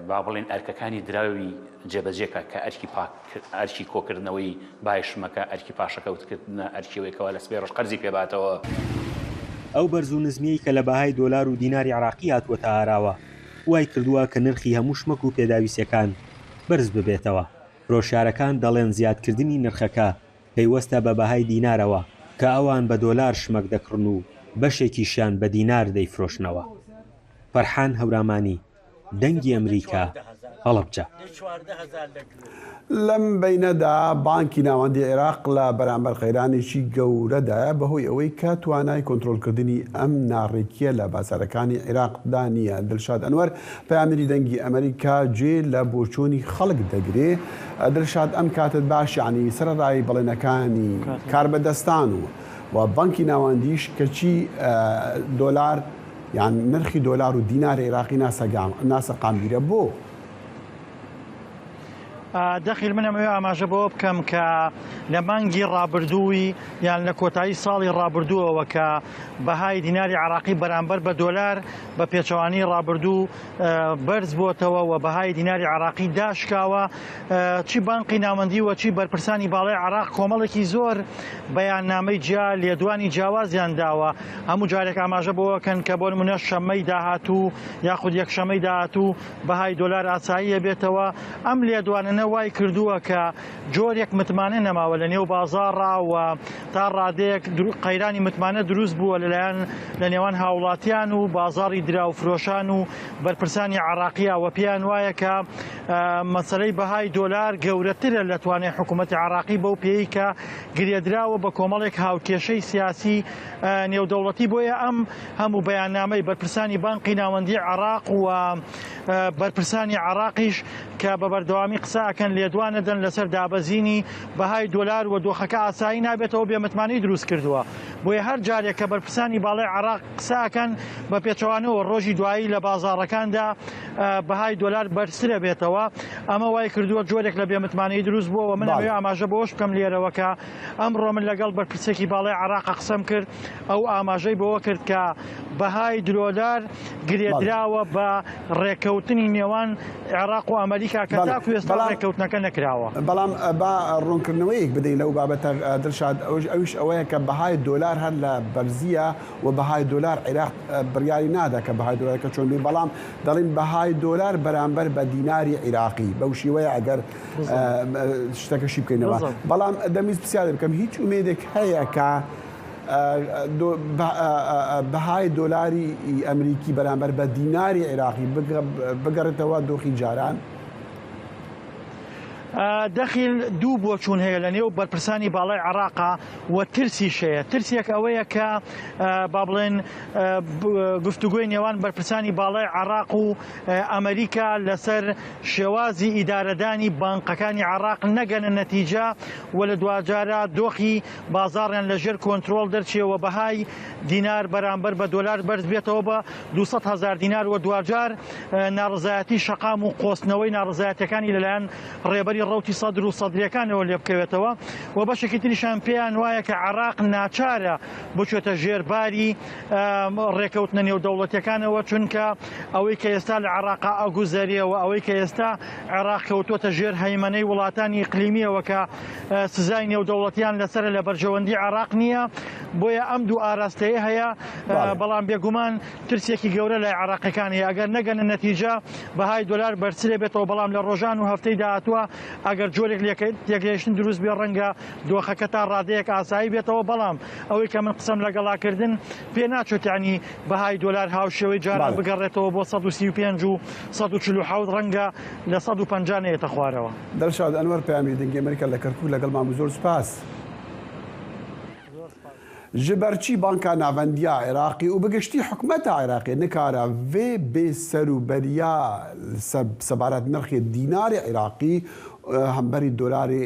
با بڵێین ئەرکەکانی دراوی جێبەجێ کا کە ئەرکی پاک ئەرکی کۆکردنەوەی بای شمەکە، ئەرکی پاشەکەوتکردنە، ئەرکی ئەوەی کەوا لە سبەی ڕۆژ قەرزی پێ باتەوە. ئەو بەرز و نزمیەی کە لە بەهای دۆلار و دیناری عێراقی هاتووەتە ئاراوە، وای کردووە کە نرخی هەموو شمەک و پێداویستیەکان بەرز ببێتەوە. فرۆشیارەکان دەڵێن زیادکردنی نرخەکە پەیوەستە بە بەهای دینارەوە کە ئەوان بە دۆلار شمەک دەکڕن و بەشێکیشیان بە دینار دەیفرۆشنەوە. فەرحان هەورامانی، دەنگی ئەمریکا، هەڵەبجە. لەم بەینەدا بانکی ناوەندی عێراق لە بەرامبەر قەیرانێکی گەورەدایە بەهۆی ئەوەی کە توانای کۆنترۆڵکردنی ئەم ناڕێکییە لە بازاڕەکانی عێراقدا نییە. دلشاد ئەنوەر، پەیامنێری دەنگی ئەمەریکا گوێ لە بۆچوونی خەڵک دەگرێ. دلشاد ئەم کاتەت باش یەعنی سەرەڕای بەڵێنەکانی کاربەدەستان و و بانکی ناوەندیش کەچی دۆلار یان نرخی دۆلار و دیناری عێراقی ناسەقامگیرە بۆ؟ دەخیل من ئەمەوێ ئاماژە بەوە بکەم کە لە مانگی ڕابردووی یان لە کۆتایی ساڵی ڕابردووەوە کە بەهای دیناری عراقی بەرامبەر بە دۆلار بە پێچەوانی ڕابردوو بەرز بۆتەوە و بەهای دیناری عراقی داشکاوە چی بانقی ناوەندی و چی بەرپرسانی باڵای عراق کۆمەڵێکی زۆر بەیاننامەی جیا لێدوانی جیاوازیان داوە هەموو جارێک ئاماژە بۆکەن کە بۆ نمونە شەمەی داهاتوو یاخود یەکشەمەی داهاتوو بەهای دۆلار ئاسایی ئەبێتەوە، ئەم لێدوانەنە وای کردووە کە جۆرێک متمانە نەماوە لە نێو بازاڕا و تا ڕادەیەک قەیرانی متمانە دروست بووە لەلایەن لە نێوان هاوڵاتیان و بازاڕی دراو فرۆشان و بەرپرسانی عراقیە و پێیان وایە کە مەسەلەی بەهای دۆلار گەورەترە لە توانای حکوومەتی عراقی بەو پێی کە گرێدراوە بە کۆمەڵێک هاوکێشەی سیاسی نێودەوڵەتی بۆیە ئەم هەموو بەیاننامەی بەرپرسانی بانقی ناوەندی عێراق و بەرپرسانی عێراقیش کە بە بەردەوامی قسە ئەکەن لێدوانەدەن لەسەر دابەزینی بەهای دۆلار و دۆخەکە ئاسایی نابێتەوە بێمتمانەی دروست کردووە بۆیە هەر جارێک کە بەرپرسانی باڵای عێراق قسە ئەکەن بە پێچەوانەوە ڕۆژی دوایی لە بازاڕەکاندا بەهای دۆلار بەرزترە بێتەوە ئەمە وای کردووە جۆرێک لە بێمتمانەی دروست بووە و من ئەمەوێ ئاماژە بەوەش بکەم لێرەوە کە ئەمڕۆ من لەگەڵ بەرپرسێکی باڵای عێراق قسەم کرد ئەو ئاماژەی بەوە کرد کە بەهای درۆلار گرێدراوە بە ڕێککەوتنی نێوان عێراق و ئەمریکا کە تاکو ئێستا ڕێککەوتنەکە نەکراوە. بەڵام با ڕوونکردنەوەیەک بدەین لەو بابەتە دڵشاد، ئەویش ئەوەیە کە بەهای دۆلار هەر لە بەرزییە و بەهای دۆلار عێراق بڕیاری نادا کە بەهای دۆلارەکە چۆن بێ، بەڵام دەڵێن بەهای دۆلار بەرامبەر بە دیناری عیراقی بەو شێوەیە ئەگەر شتەکە شی بکەینەوە. بەڵام دەمویست پرسیارێک بکەم هیچ ئومێدێک هەیە کە بەهای دۆلاری ئەمریکی بەرامبەر بە دیناری عێراقی بگەڕێتەوە دۆخی جاران؟ دەخیل دوو بۆچوون هەیە لە نێو بەرپرسانی باڵای عێراقا و ترسیش هەیە ترسێک ئەوەیە کە با بڵێن گفتوگۆی نێوان بەرپرسانی باڵای عێراق و ئەمریکا لەسەر شێوازی ئیدارەدانی بانقەکانی عێراق نەگەنە نەتیجە و لە دواجارە دۆخی بازاڕیان لە ژێر کۆنترۆڵ دەرچێ و بەهای دینار بەرامبەر بە دۆلار بەرز بێتەوە بە 200 هەزار دینار و دواجار ناڕەزایەتی شەقام و قۆستنەوەی ناڕەزایەتیەکانی لەلایەن ڕێبەری ڕەوتی سەدر و سەدریەکانەوە لێبکەوێتەوە و بەشێکی تریشان پێیان وایە کە عێراق ناچارە بچێتە ژێر باری ڕێکەوتنە نێودەوڵەتیەکانەوە چونکە ئەوەی کە ئێستا لە عێراقا ئەگوزەرێ و ئەوەی کە ئێستا عێراق کەوتووەتە ژێر هەیمەنەی وڵاتانی ئیقلیمیەوە کە سزای نێودەوڵەتیان لەسەرە لە بەرژەوەندی عێراق نییە بۆیە ئەم دوو ئاراستەیە هەیە بەڵام بێگومان ترسێکی گەورە لای عێراقیەکان هەیە ئەگەر نەگەنە نەتیجە بەهای دۆلار بەرزترە بێتەوە بەڵام لە ڕۆژان و هەفتەی داهاتووە ئەگەر جۆرێک لێکتێگەیشتن دروست بێ ڕەنگە دۆخەکە تا ڕادەیەک ئاسایی بێتەوە بەڵام ئەوەی کە من قسەم لەگەڵا کردن پێ ناچێت یانی بەهای دۆلار هاوشێوەی جاران بگەڕێتەوە بۆ 135 و 147 ڕەنگە لە 150 نەیەتە خوارەوە. دڵشاد ئەنوەر پەیامنێری دەنگی ئەمەریکا لە کەرکوک لەگەڵمان بوو زۆر سوپاس. Ji ber çî Banka Navendî ya Iraqê û bi giştî hikûmeta Iraqê nikare vê bêserûberiya sebaret nirxê dînarê Iraqî hemberî dolarê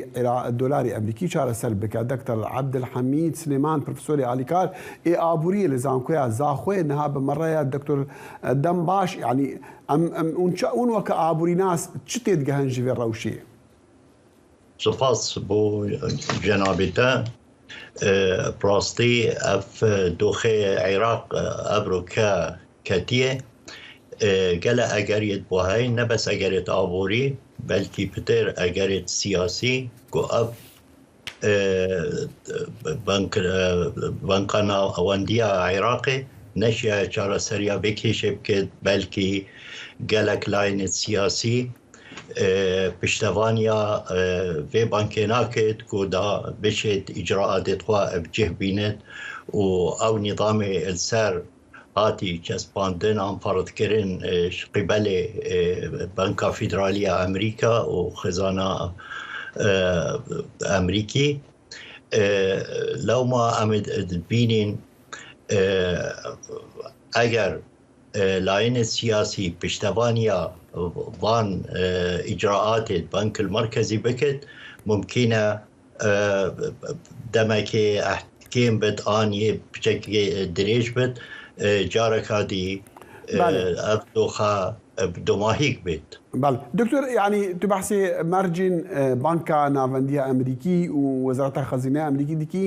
dolarê Emrîkî çareser bike? Dektor Ebdilhemîd Silêman profesorê alîkar ê aboriyê li Zankoya Zaxoyê niha bi me re ye. Doktor dem baş yanî em em hûn weke aborînas çi têdigehin ji vê rewşê? Spas bo cenabê te. Bi rastî ev doxê Iraq evro ke ketiye gele egeriyet bo heye ne bes egeriyet aborî belkî pitir egeriyet siyasî ku ev Banka Nawendiya Iraqê neşiyaye çareseriya vê kêşê bike belkî gelek layênên siyasî Piştevaniya vê bankê naket ku da bişêt îcraatê xwe bi cih bînet û ew nîzamê li ser hatî çespandin an ferzkirin ji qîbelê Banka Federalî ya Amerîka û xizana Amerîkî. Lewma em ê dibînîn eger Layênê siyasî piştevaniya van îcraatê Bankil Merkezî biket, mumkîn e demekê kêm bit an yê piçekê dirêj bit, careka dî ev doxa. دۆماهیک بێت. بەڵێ دکتۆر یانی تو بەحسی مەرجین بانکا ناڤەندیە ئەمریکی و وەزارەتا خەزینەی ئەمریکی دکی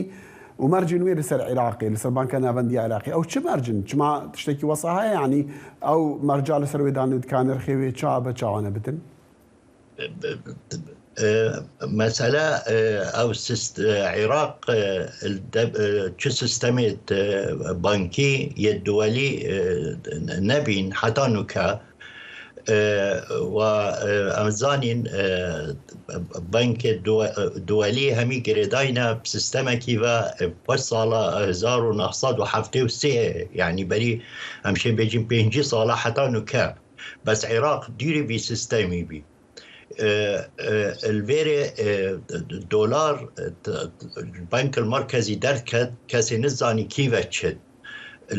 و مەرجین وێ لەسەر عیراقی لەسەر بانکا ناڤەندیە عیراقی ئەو چ مەرجن چما تشتێکی وەسا هەیە یانی ئەو مەرجا لەسەر وێ دانێت کا نرخێ وێ چا بە چاوانە بتن؟ مەسەلە ئەو عێراق چ سیستەمێت بانکی یە دووەلی نەبین حتا نوکە و ئەمزانین بانک دووەلی هەمی گرێداینە سیستەمەکی بە پێش ساڵە 1973 یعنی بەری ئەمشێ بێجین 5 ساڵە حتا نوکە بەس عێراق دیری بی سیستەمی بی الڤێرێ دۆلار بەنک المەرکەزی دەرکەت کەسێ نزانی کیڤە چت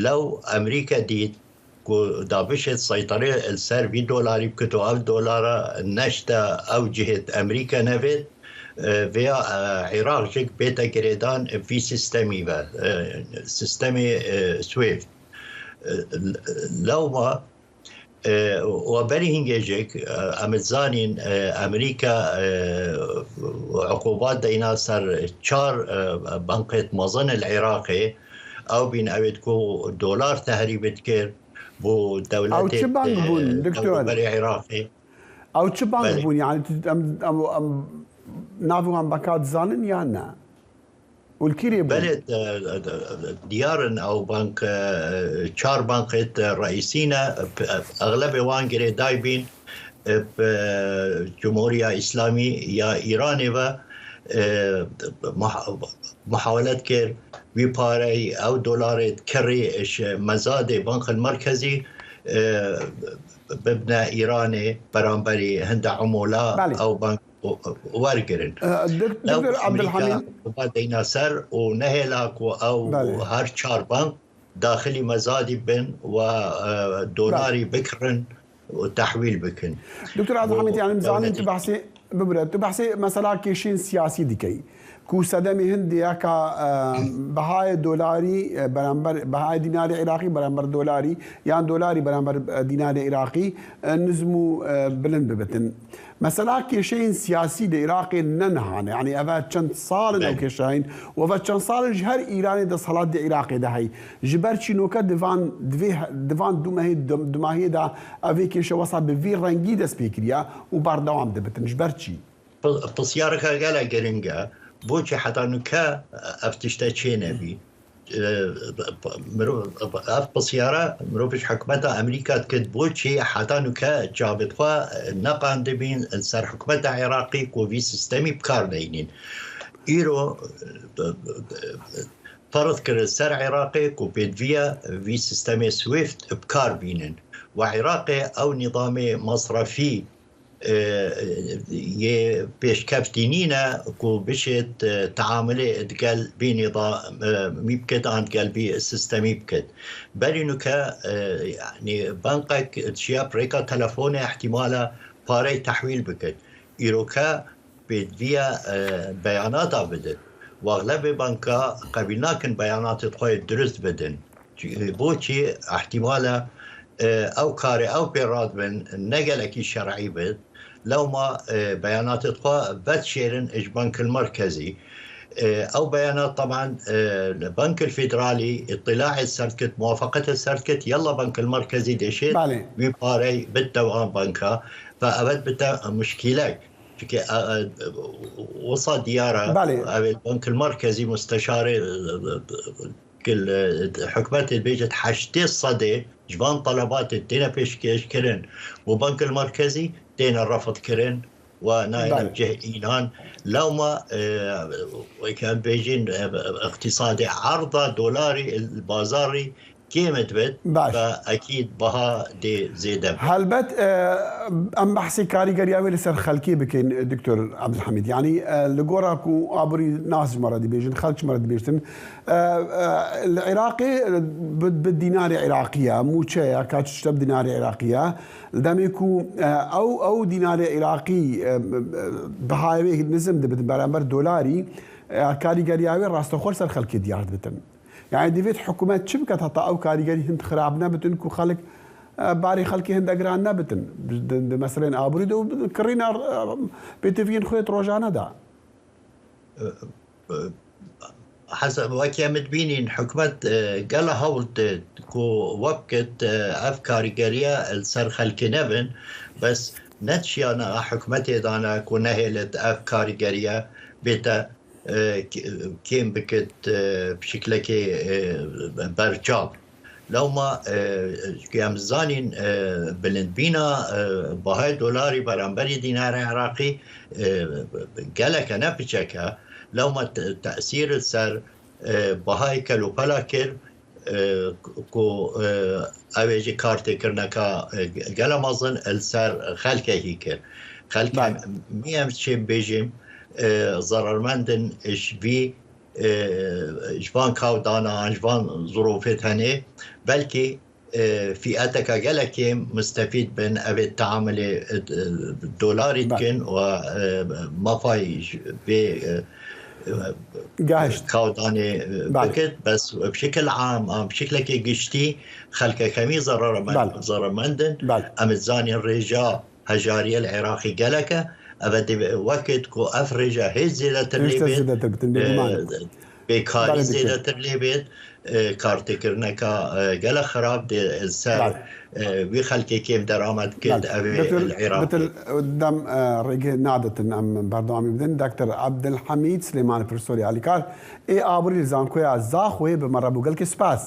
لەو ئەمریکا دیت کو دابشێت سەیتەرێ سەر وی دۆلاری بکت و ئەو دۆلارە نەشتە ئەو جهێت ئەمریکا نەبێت ڤیا عێراق ژک بێتە گرێدان ڤی سیستەمی بە سیستەمی سویفت لەوما و بەری هینگێژێک ئەمت زانین ئەمریکا عقوبات دەینا سەر چار بەنقێت مەزن العێراقێ ئەو بین ئەوێت کو دۆلار تەهریبت کرد بۆ ئەو چ دەولەتێت بانک بوون دکتۆر؟ دەوروبەری عێراقێ ئەو چ بانک بەلی بوون یانی ئەم ناڤ وان بەکات زانن یان نا؟ ولکیرێ بوون؟ بەلێ دیارن ئەو بانک چار بانقێت ڕئیسینە ئەغلەبێ وان گرێدای بین جمهوریا ئیسلامی یا ئیرانێ بە محاولت کرد وی پارەی ئەو دۆلارێت کڕی مەزادێ بانق المەرکەزی ببنە ئیرانێ بەرامبەری هەندە عمولە ئەو بانک وەرگرن. لەو دکتۆر ئەمریکا عەبدولحەمید. عقوبات دەینا سەر و نەهێلا کو ئەو هەر چار بانک داخلی مەزادی بن و دۆلاری بکڕن و تەحویل بکن دکتۆر بۆ عەبدولحەمید یانی بزانین تو دەولەتی. بەحسی ببورە تو بەحسی مەسەلا کێشین سیاسی دکەی کو سەدەمی هندیە کە بەهای دۆلاری بەرامبەر بەهای دیناری عیراقی بەرامبەر دۆلاری یان دۆلاری بەرامبەر دیناری عیراقی نزم و بلند ببتن مەسەلا کێشەین سیاسی لە ئیراقێ نە نهانە یانی ئەڤە چەند ساڵن ئەو کێشەین و ئەڤە چەند ساڵن ژ هەر ئیرانێ دەسهەڵات دە ئیراقێ دە هەی ژ بەر چینۆکە دڤان دڤێ دڤان دو مەهێ دوماهیێ دا ئەڤێ کێشە وەسا bi vî rengî dest pê kiriye û berdewam dibitin ji ber çî؟ پرسیارەکە گەلە گرنگە بۆچی حتا نوکە ئەف تشتە چێ نەبی ئەف پرسیارە مرۆڤش حکومەتە ئەمریکا کرد بۆچی حتا نوکە جابت خوا نەقاندبین سەر حکومەتە عێراقی کۆڤی سیستەمی بکار نەینین ئیرۆ فەرض کرد سەر عێراقێ کو پێدڤیە وی سیستەمێ سویفت بکار بینن و عێراقێ ئەو نیظامێ مەصرەفی یێ پێشکەفتی نینە کو بشێت تەعاملێ دگەل بی نیظامی بکەت ئان دگەل بی سیستەمی بکەت بەری نوکە یعنی بانقێک چیا پرێکا تەلەفۆنێ احتیمالە پارەی تەحویل بکەت ئیرۆکە پێدڤیە بەیاناتا بدت و ئەغلەبێ بانکا قەبیل ناکن بەیاناتت خۆی دروست بدن بۆچی احتیمالە ئەو کارێ ئەو پێ ڕاد بن نەگەلەکی شەرعی بێت لەوما بەیاناتت خوا بەتشێرن ئش بانک المەرکەزی ئەو بەیانات طبعا بانک الفیدرالی اطلاع سەرکت موافقەت سەرکت یلا بانک المەرکەزی دەشێت وی پارەی بتەوان بانکا فئەوەت بتە مشکیلەک چونکە وسا دیارە بانک المەرکەزی مستشارێ حکومەت بێژێت 80 سەدێ ژوان طلبات تێنە پێشکێش کردن و بانک المەرکەزی تێنە ڕەفت کردن و نایەنە جه ئینان لەوما کە بێژین اقتصادی عرضە دۆلاری بازاری کێمت بێت باش. بە ئەکید بەها دێ زێدە بێت. هەلبەت ئەم بەحسی کاریگەریا وێ لەسەر خەلکی بکەین دکتۆر عەبدولحەمید یانی لە گۆرا کو ئابووری ناس ji me re dibêjin xelk ji me re dibêjtin li Iraqê bi dînarê Iraqî ye mûçe ye ka çi tişte bi dînarê Iraqî ye li demê ku ew ew dînarê Iraqî bihayê wê nizim dibin beramber dolarî karîgeriya wê rastexwe li ser xelkê diyar dibitin. یانی دەبێت حکوومەت چ بکات هەتا ئەو کاریگەری هند خراپ نەبتن کو خەڵک باری خەلکی هندە گران نەبتن di meselên aborî de û kirîna pêtiviyên xwe yê rojane de. حسب وەکی ئەمت بینین حکومەت گەلە هەوڵ دێت کو وەبکت ئەف کاریگەریە سەر خەلکی نەبن بەس نەچیانە حکومەتێ دانە کو نەهێلێت ئەف کاریگەریە بێتە کێم بکت بشکلەکێ بەرچاو. لەوما ئەم زانین بلندبینا بەهای دۆلاری بەرامبەری دیناری عراقی گەلەکە نە بچەکە لەوما تەسیر سەر بەهای کەلوپەلا کرد کو ئەوێژی کارتێکردنەکە گەلە مەزن سەر خەلکەهی کرد خەلک میەم چێ بێژیم زەرەرمەندن ژ ji van kawdana an ji van zurûfê tenê belkî fiyeteke gelekê mustefîd bin ev ê teamulê dolarî dikin û mafayî vê kawdanê bikin bes bi şekil am an bi şeklekê giştî xelkek hemî zerarmend in em dizanîn rêja Hejariyê li Iraqê gelek e, ev e dê wekit ku ev rêje hê zêdetir lê bêt, bêkarî zêdetir lê bêt, kartêkirineka gelek xirab dê li ser wî xelkê kêm deramet dikit ev ê li Iraqê. Bitir dem rêgeh nadetin em berdewamî bidin. Doktor Ebdilhemîd Silêman Profesorê Alîkar ê Aborî li Zankoya Zaxoyê bi me re bû. Gelekî spas.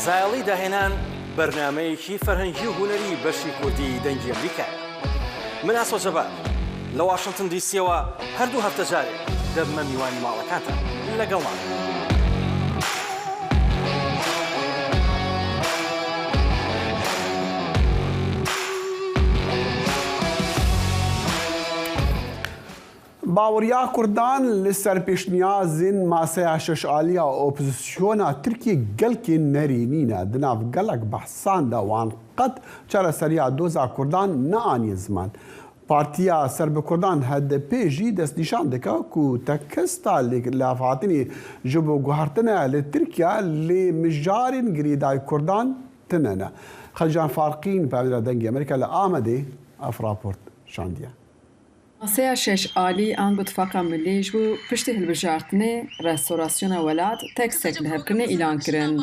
زایەڵی داهێنان بەرنامەیەکی فەرهەنگی و هونەری بەشی کوردی دەنگی ئەمریکایە. من ئاسۆ جەبار لە واشنتن دیسیەوە هەردوو هەفتە جارێک دەبمە میوانی ماڵەکانتان لەگەڵمان بن. Baweriya Kurdan li ser pêşniyazên maseya şeşalî ya opozisyona Tirkiyê gelkê nerênî ne. Di nav gelek behsan de wan qet çareseriya doza Kurdan neaniye ziman. Partiya ser bi Kurdan hdp jî destnîşan dike ku tekesta lêlevhatinê ji bo guhertina li Tirkiye lê mijarên girêdayî Kurdan tune ne. Xelcan Farqîn pevdira Dengê Amerîka li Amedê ev raport şandiye. Maseya şeşalî ango Tifaqa Milî ji bo piştî hilbijartinê restorasyona welat tekstek lihevkirinê îlan kirin.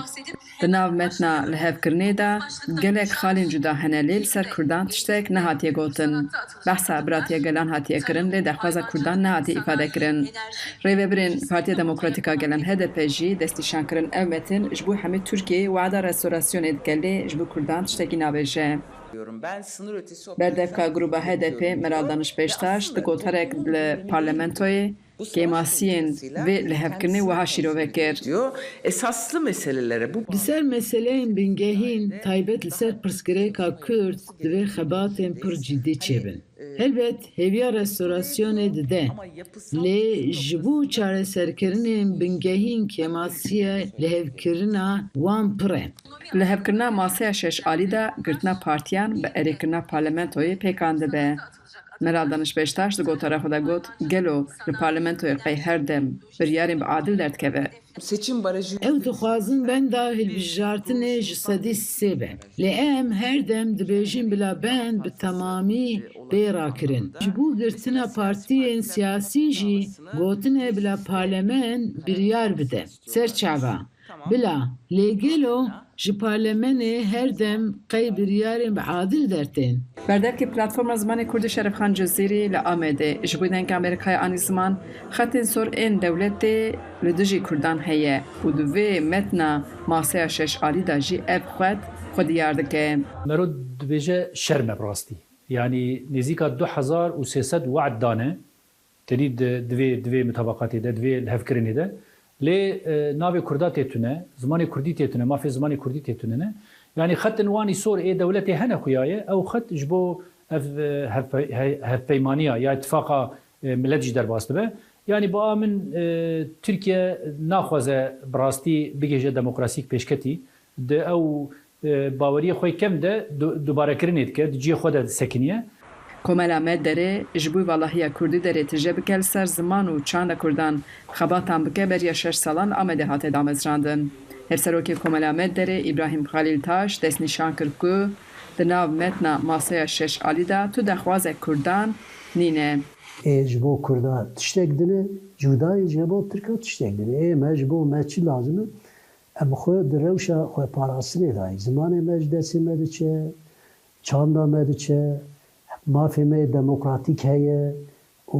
Di nav metna lihevkirinê de gelek xalên cuda hene lê li ser Kurdan tiştek nehatiye gotin. Behsa biratiya gelan hatiye kirin lê daxwaza Kurdan nehatiye îfadekirin. Rêvebirên Partiya Demokratîk a Gelan, hdp, jî destnîşan kirin ev metin ji bo hemî Tirkiyeyê weada restorasyonê dike lê ji bo Kurdan tiştekî nabêje. Berdevka Grûba HDP'ê Meral Daniş Beştaş di gotarek li parlamentoyê kêmasiyên vê lihevkirinê wiha şîrove kir. Li ser meseleyên bingehîn taybet li ser pirsgirêka Kurd divê xebatên pir cidî çêbin. Helbet hêviya restorasyonê dide lê ji bo çareserkirinên bingehîn kêmasiya lihevkirina wan pir e. Lihevkirina maseya şeşalî de girtina partiyan bi erêkirina parlamentoyê pêkan dibe. Meral Daniş Beştaş di gotara xwe de got, Gelo li parlamentoyê qey her dem biryarên bi adil derdikeve? Ew dixwazin benda hilbijartinê 3% be. Lê em her dem dibêjin bila bend bi temamî bê rakirin. Ji bo girtina partiyên siyasî jî gotine bila parlemen biryar bide. Ser çava. Bila, lê gelo ji parlemenê her dem qey biryarên bi adil dertên? Berdevkê Platforma Zimanê Kurdî Şerefxan Cizîrî li Amedê ji bo Dengê Amerîkayê anî ziman, xetên sor ên dewletê li dijî Kurdan heye û di vê metna maseya şeşalî de jî ev xwet xwe diyar dike. Mero dibêje şerm e bi rastî. Yanî nêzîka 2300 we'd dane Tenî di vê di vê mutabaqatê de, di vê lihevkirinê de lê navê Kurda tê tune, zimanê Kurdî tê tune, mafê zimanê Kurdî tê tune ne. Yanî xetin wan î sor ê dewletê hene xuya ye, ew xet ji bo ev hevpeymaniya ya îtifaqa milet jî derbas dibe. Yanî bi a min Tirkiye naxwaze bi rastî bigihêje demokrasîk pêşketî. Di ew baweriyê xwe yê kevn de dubarekirinê dike, di cihê xwe de sekiniye. Komela Med Derê ji bo valahiya Kurdî Derê tije bike li ser ziman û çanda Kurdan xebatan bike beriya şeş salan li Amedê hate damezrandin. Hevserokê Komela Med Derê Îbrahîm Xalîl Taş destnîşan kir ku di nav metna maseya şeş alî de tu dexwazek Kurdan nîne. Ê ji bo Kurda tiştek din e, cuda ye ji bo Tirka tiştek din e. Ê me ji bo me çi lazim e? Em xwe di rewşa xweparastinê de yî. Zimanê me ji destê me diçe, çanda me diçe, mafê me yê demokratîk heye û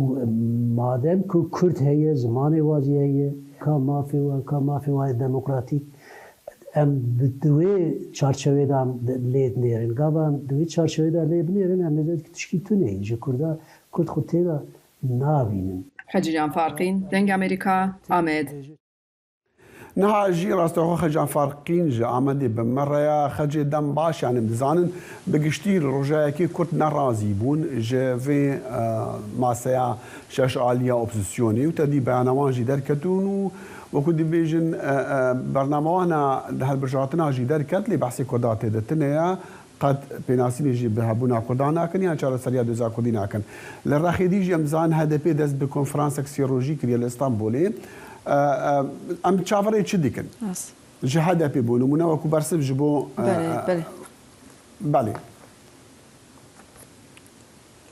madem ku Kurd heye zimanê wa jî heye. Ka mafê we, ka mafê wa yê demokratîk. Em di wê çarçewê de em lê dinêrin. Gava em di wê çarçewê de lê binêrin em ê tişkî tune yî. Ji Kurda Kurd xwe tê de nabînin. Hecî Can Farqîn, Dengê Amerîka, Amed. Niha jî rastexwe Xecan Farqîn ji Amedê bi me re ye. Xecê dem baş yanî em dizanin bi giştî li roja yekê Kurd nerazî bûn ji vê maseya şeş alî ya opozîsyonê û tedî beyana wan jî derketûn û wekû dibêjin bername wan a di hilbijartina jî derket lê behsê Kurda tê de tine ye. Qet pênasînê jî bi hebûna Kurdan nakin yan çareseriya doza Kurdî nakin. Li rexê dî jî em dizanin HDP'ê dest bi konferansek sê rojî kiriye li Îstanbulê. Em çaverê çi dikin? Ji HDP'ê bo nimûne wekû bersiv ji bo Belê.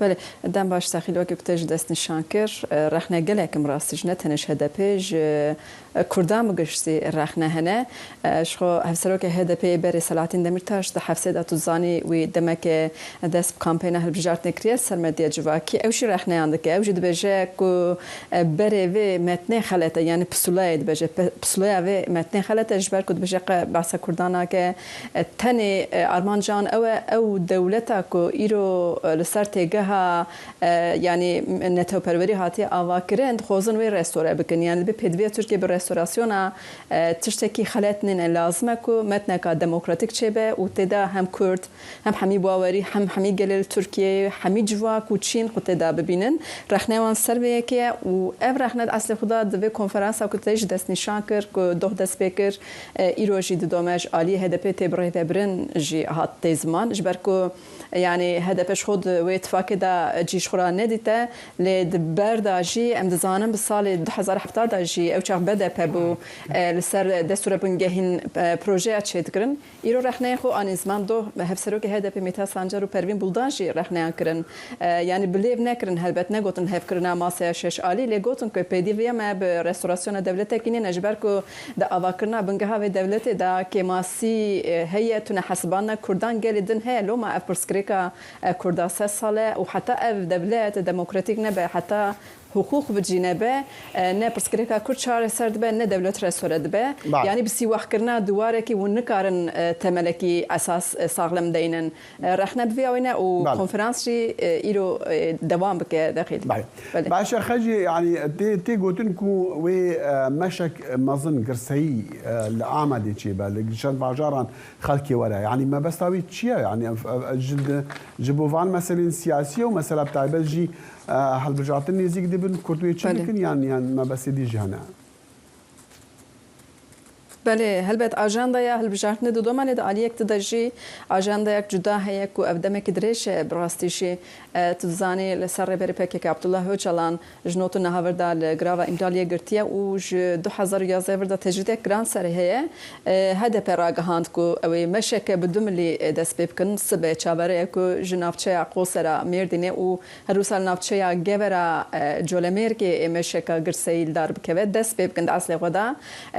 Belê, dem baş Sexîl wekî ku te jî destnîşan kir, rexne gelek in bi rastî jî ne tenê ji HDP'ê ji Kurdan bi giştî rexne hene. Ji xwe Hevserokê HDP'ê berê Selahattin Demirtaş di hefsê de tu dizanî wî demeke dest bi kampeyna hilbijartinê kiriye li ser medya civakî. Ew jî rexneyan dike. Ew jî dibêje ku berê vê metnê xelet e yanî pisûlayê dibêje. Pisûlaya vê metnê xelet e ji ber ku dibêje qe behsa Kurdan nake. Tenê armanca wan ew e, ew dewleta ku îro li ser têgeha yanî netewperwerî hatiye avakirin, dixwazin wê restore bikin. Yanî dibê pêdiviya Tirkiye bi restorasyona tiştekî xelet nîne. Lazim e ku metneka demokratîk çêbe û tê de hem Kurd, hem hemî bawerî, hem hemî gelê li Tirkiyeyê, hemî civak û çîn xwe tê de bibînin. Rexneya wan ser vê yekê ye û ev rexne di eslê xwe de di vê konferansa ku te jî destnîşan kir ku doh dest pê kir, Îro jî didome ji aliyê HDP'ê tê birêvebirin jî hat tê ziman. Ji ber ku yanî HDP ji xwe di wê tifakê de cî ji xwe re nedîte. Lê di ber de jî em dizanin bi salê 2007 de jî ew çax BDP bû li ser destûra bingehîn projeya çêdikirin. Îro rexneyên xwe anîn ziman. Doh hevserokê HDP'ê Mîthat Sancar û Pervîn Buldan jî rexneyan kirin. Yanî bi lêv nekirin helbet negotin hevkirina maseya şeş alî lê gotin ku pêdîviya me bi restorasyona dewletekî nîne ji ber ku Di avakirina bingeha vê dewletê de kêmasî heye, tunehesibandina Kurdan gelê din heye loma ev pirsgirêka Kurda sed sal e û heta ev dewlet demokratîk nebe, heta hiqûq bi cî nebe ne pirsgirêka Kurd çareser dibe ne dewlet restore dibe. Yanî bi sîwaxkirina diwarekî hûn nikarin temelekî esas saxlem deynin. Rexne bi vê awê ne û konferans jî îro dewam bike Dexîl. Belê. Baş e Xecê yanî tê tê gotin ku wê meşek mezin girseyî li Amedê çêbe li çend bajaran xelkê were yanî mebesta wê çi ye yanî ev ji ji bo van meselên siyasî ye û mesela bi taybet jî hilbijartin nêzîk dibin kurd wê çi bikin yan yan mebestê dî jî hene? Belê, helbet ajandaya hilbijartinê didome lê di aliyek di de jî ajandayek cuda heye ku ev demekî dirêj e bi rastî jî tu dizanî li ser Rêberê pkk Abdullah Ocalan ji not û niha vir de li Girava Îmraliyê girtiye û ji 2011 vir de tecrîdek giran serê heye. HDP ragihand ku ew ê meşeke bi du milî dest pê bikin. Sibe çaverê ye ku ji navçeya Qosera Mêrdînê û Her wisa li navçeya Gevera Colemêrgê ê meşeka girseyî li dar bikeve, dest pê bikin di eslê xwe de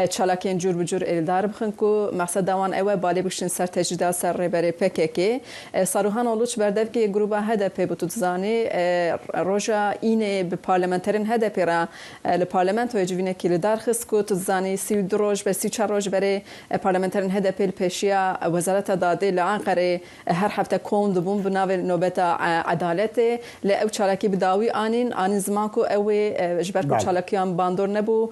çalakiyên cûr bi cûr ê li dar bixin ku mexseda wan ew e balê bikişînin ser tecrîda ser rêberê PKK'ê. Saruhan Oluç berdevkê grûba HDP'ê bû tu dizanî roja Înê bi parlamenterên HDP'ê re li parlamentoyê civînekî li dar xist ku tu dizanî 32 roj be 34 roj berê parlamenterên HDP'ê li pêşiya Wezareta Dadê li Enqerê Her hefte kom dibûn bi navê Nobeta Edaletê lê ew çalakî bi dawî anîn, anîn ziman ku ew ê ji ber ku çalakiyan bandor nebû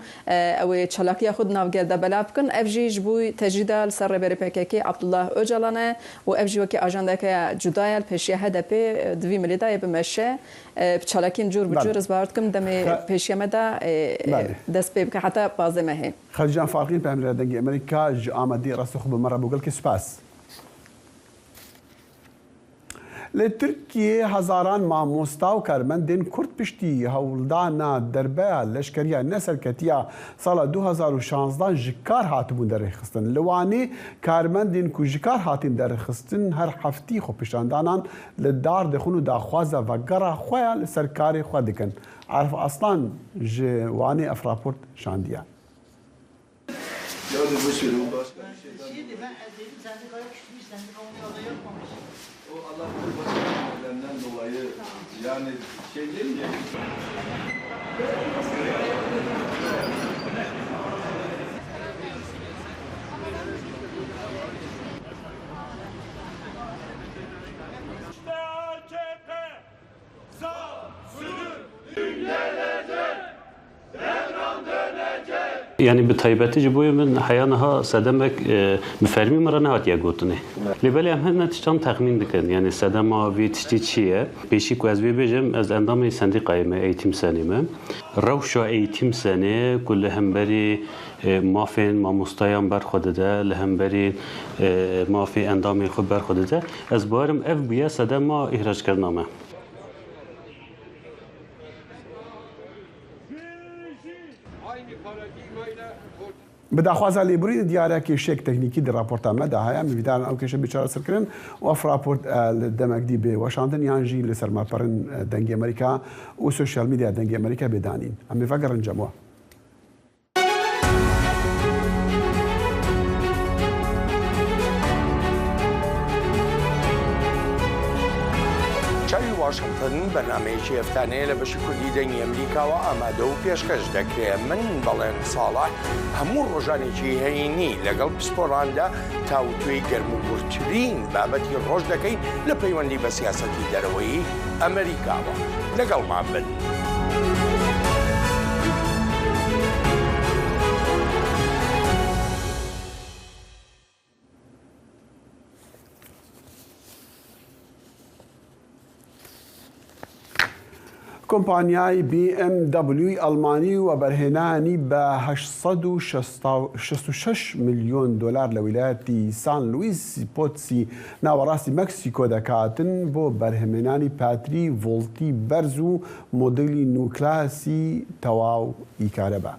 ew ê çalakiya xwe di nav gel de belav bikin. Ev jî ji bo tecrîda li ser Rêberê PKK'ê Abdullah Ocalan e û ev jî wekî ajandeke cuda ye li pêşiya HDP'ê di vî milê de yê bimeşe bi çalakiyên cûr bi cûr ez bawer dikim demê pêşiya me de dest pê bike heta 15 mehê. Xelîcan Farqîn Peyamnêra Dengê Amerîka ji Amedê rastî xwe bi me re bû. Gelkî spas. Li Tirkiyê hezaran mamosta û karmendên Kurd piştî hewldana derbeya leşkeriya neserketiya sala 2016 ji kar hatibûn derêxistin. Li Wanê karmendên ku ji kar hatîn derxistin her heftî xwepêşandanan li dar dixin û daxwaza vegera xwe ya li ser karê xwe dikin. Arif Aslan ji Wanê ev raport şandiye. Yanî bi taybetî ji bo min heya niha sedemek bi fermî min re nehatiye gotinê. Lê belê em hine tiştan texmîn dikin. Yanî sedema vî tiştî çi ye? Pêşî ku ez vê bêjim ez endamê sendîkayê me Eğitim Senê me. Rewşa Eğitim Senê ku li hemberî mafên mamostayan ber xwe dide, li hemberî mafê endamên xwe ber xwe dide, ez bawerim ev bûye sedema îhrackirina me. Bi daxwaza lêborînê diyar e kêşeyek teknîkî di raporta me de heye. Em hêvîdar in ew kêşe bê çareserkirin û ev raport li demek dî bê weşandin yan jî li ser malperên Dengê Amerîka û sosyal medyaya Dengê Amerîka bê danîn. Em ê vegerin cem we. چاوی واشنگتن بەرنامەیەکی هەفتانەیە لە بەشی کوردی دەنگی ئەمریکاوە ئامادە و پێشکەش دەکرێ من بەڵێن ساڵح هەموو ڕۆژانێکی هەینی لەگەڵ پسپۆڕاندا تاوتوێی گەرم و گوڕترین بابەتی ڕۆژ دەکەین لە پەیوەندی بە سیاسەتی دەرەوەی ئەمریکاوە لەگەڵمان بن. کۆمپانیای بی ئێم دەبلیوی ئەڵمانی وەبەرهێنانی بە 866 ملیۆن دۆلار لە ویلایەتی سان لویس پۆتسی ناوەڕاستی مەکسیکۆ دەکاتن بۆ بەرهەمهێنانی پاتری ڤۆڵتی بەرز و مۆدێلی نوکلاسی تەواو ی کارەبا.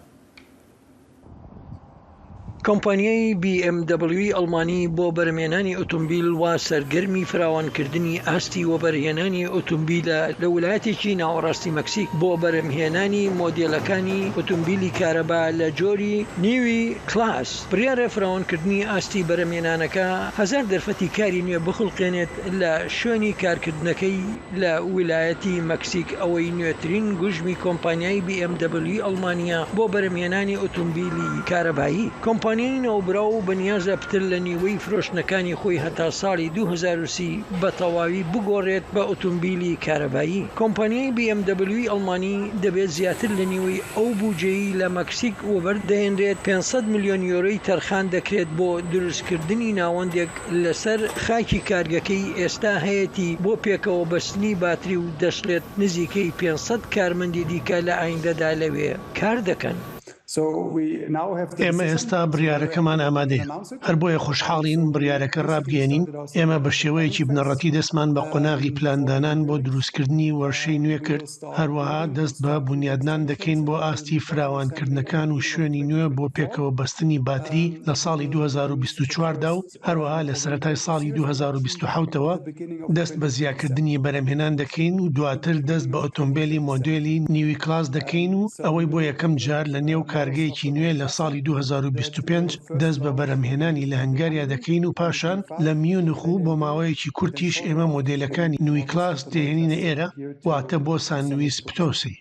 کۆمپانیای بی ئێم دەبڵیوی ئەڵمانی بۆ بەرهەمهێنانی ئۆتۆمبیل وا سەرگەرمی فراوانکردنی ئاستی وەبەرهێنانی ئۆتۆمبیلە لە ولایەتێکی ناوەڕاستی مەکسیک بۆ بەرهەمهێنانی مۆدێلەکانی ئۆتۆمبیلی کارەبا لە جۆری نیوی کلاس. بڕیارە فراوانکردنی ئاستی بەرهەمهێنانەکە هەزار دەرفەتی کاری نوێ بخوڵقێنێت لە شوێنی کارکردنەکەی لە ویلایەتی مەکسیک ئەوەی نوێترین گوژمی کۆمپانیای بی ئێم دەبلیوی ئەڵمانییە بۆ بەرهەمهێنانی ئۆتۆمبیلی کارەبایی. کۆمپانیای ناوبراو بەنیازە پتر لە نیوەی فرۆشتنەکانی خۆی هەتا ساڵی 2030 بە تەواوی بگۆڕێت بە ئۆتۆمبیلی کارەبایی. کۆمپانیای بی ئێم دەبلیوی ئەڵمانی دەبێت زیاتر لە نیوەی ئەو بوجەی لە مەکسیک وەبەر دەهێنرێت 500 ملیۆن یۆرۆی تەرخان دەکرێت بۆ دروستکردنی ناوەندێک لەسەر خاکی کارگەکەی ئێستا هەیەتی بۆ پێکەوە بەستنی باتری و دەشڵێت نزیکەی 500 کارمەندی دیکە لە ئایندەدا لەوێ کار دەکەن. ئێمە ئێستا بڕیارەکەمان ئامادەیە، هەر بۆیە خۆشحاڵین بڕیارەکە ڕابگەیەنین، ئێمە بە شێوەیەکی بنەڕەتی دەستمان بە قۆناغی پلاندانان بۆ دروستکردنی وەرشەی نوێ کرد، هەروەها دەست بە بونیادنان دەکەین بۆ ئاستی فراوانکردنەکان و شوێنی نوێ بۆ پێکەوە بەستنی باتری لە ساڵی 2024 دا و هەروەها لە سەرەتای ساڵی 2027 ەوە دەست بە زیاکردنی بەرهەمهێنان دەکەین و دواتر دەست بە ئۆتۆمبێلی مۆدێلی نیوی کلاس دەکەین و ئەوەی بۆ یەکەم جار لە نێو کارگەیەکی نوێ لە ساڵی 2025 دەست بە بەرهەمهێنانی لە هەنگاریا دەکەین و پاشان لە میونخ و بۆ ماوەیەکی کورتیش ئێمە مۆدێلەکانی نوی کلاس دەهێنینە ئێرە واتە بۆ سان لویس پتۆسی.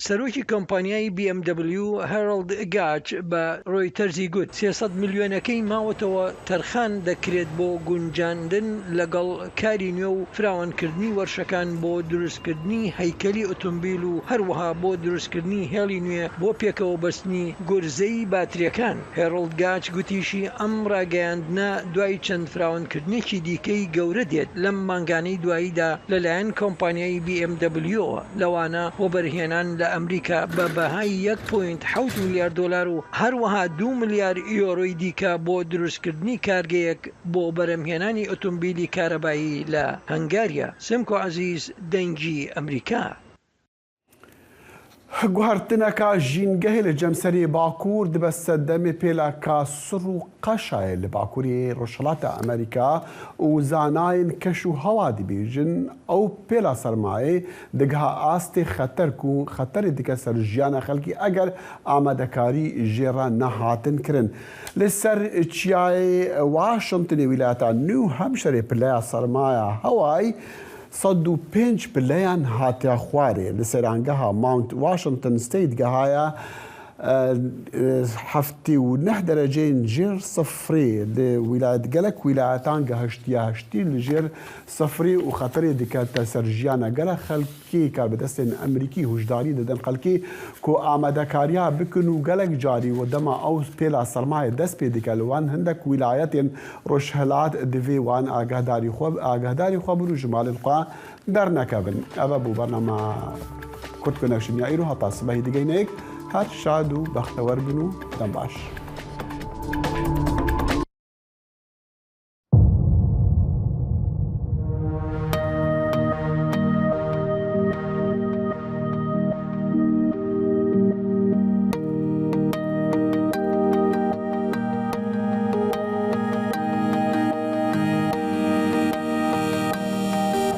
سەرۆکی کۆمپانیای بی ئێم دەبلیو هێرڵد گاچ بە رۆیتەرزی گوت، 300 ملیۆنەکەی ماوەتەوە تەرخان دەکرێت بۆ گونجاندن لەگەڵ کاری نوێ و فراوانکردنی وەرشەکان بۆ دروستکردنی هەیکەلی ئۆتۆمبیل و هەروەها بۆ دروستکردنی هێڵی نوێ بۆ پێکەوەبەستنی گورزەی باتریەکان. هێرڵد گاچ گوتیشی، ئەم راگەیاندنە دوای چەند فراوانکردنێکی دیکەی گەورە دێت لەم مانگانەی دواییدا لەلایەن کۆمپانیای بی ئێم دەبلیۆوە، لەوانە وەبەرهێنان لە. ئەمریکا بە بەهای یەک پۆینت حەوت ملیار دۆلار و هەروەها دوو ملیار یۆرۆی دیکە بۆ دروستکردنی کارگەیەک بۆ بەرهەمهێنانی ئۆتۆمبیلی کارەبایی لە هەنگاریا. سمکۆ عەزیز، دەنگی ئەمریکا. Guhertineka jîngehê li cemserê Bakur dibe sedemê pêlaka sir û qeşayê li Bakurê Rojhilata Amerîka û zanayên keş û hewa dibêjin ew pêla sermayê digiha astê xeter ku xeterê dike ser jiyana xelkî eger amadekarî jê re nehatin kirin. Li ser çiyayê Washingtonê wîlayeta New Hampshirê pileya sermaya hewayî 105 pileyan hatiye xwarê. Li seyrangeha Mount Washington State gihaye 79 dereceyên jêr sifrê. Li wîlayet gelek wîlayetan gihiştiye 80 li jêr sifrê û xeterê dikete ser jiyana gelek xelkê. Karbidestên Amerîkî huşdarî didin xelkê ku amadekariya bikin û gelek carî û dema ew pêla sermayê dest pê dike li wan hindek wîlayetên Rojhilat divê wan agahdarî xwe agahdarî xwe bin û ji malên xwe dernekevin. Ev e bû bernama Kurd Connection ya îro heta sibehî digehîne yek. Her şad û bextewer bin û dem baş.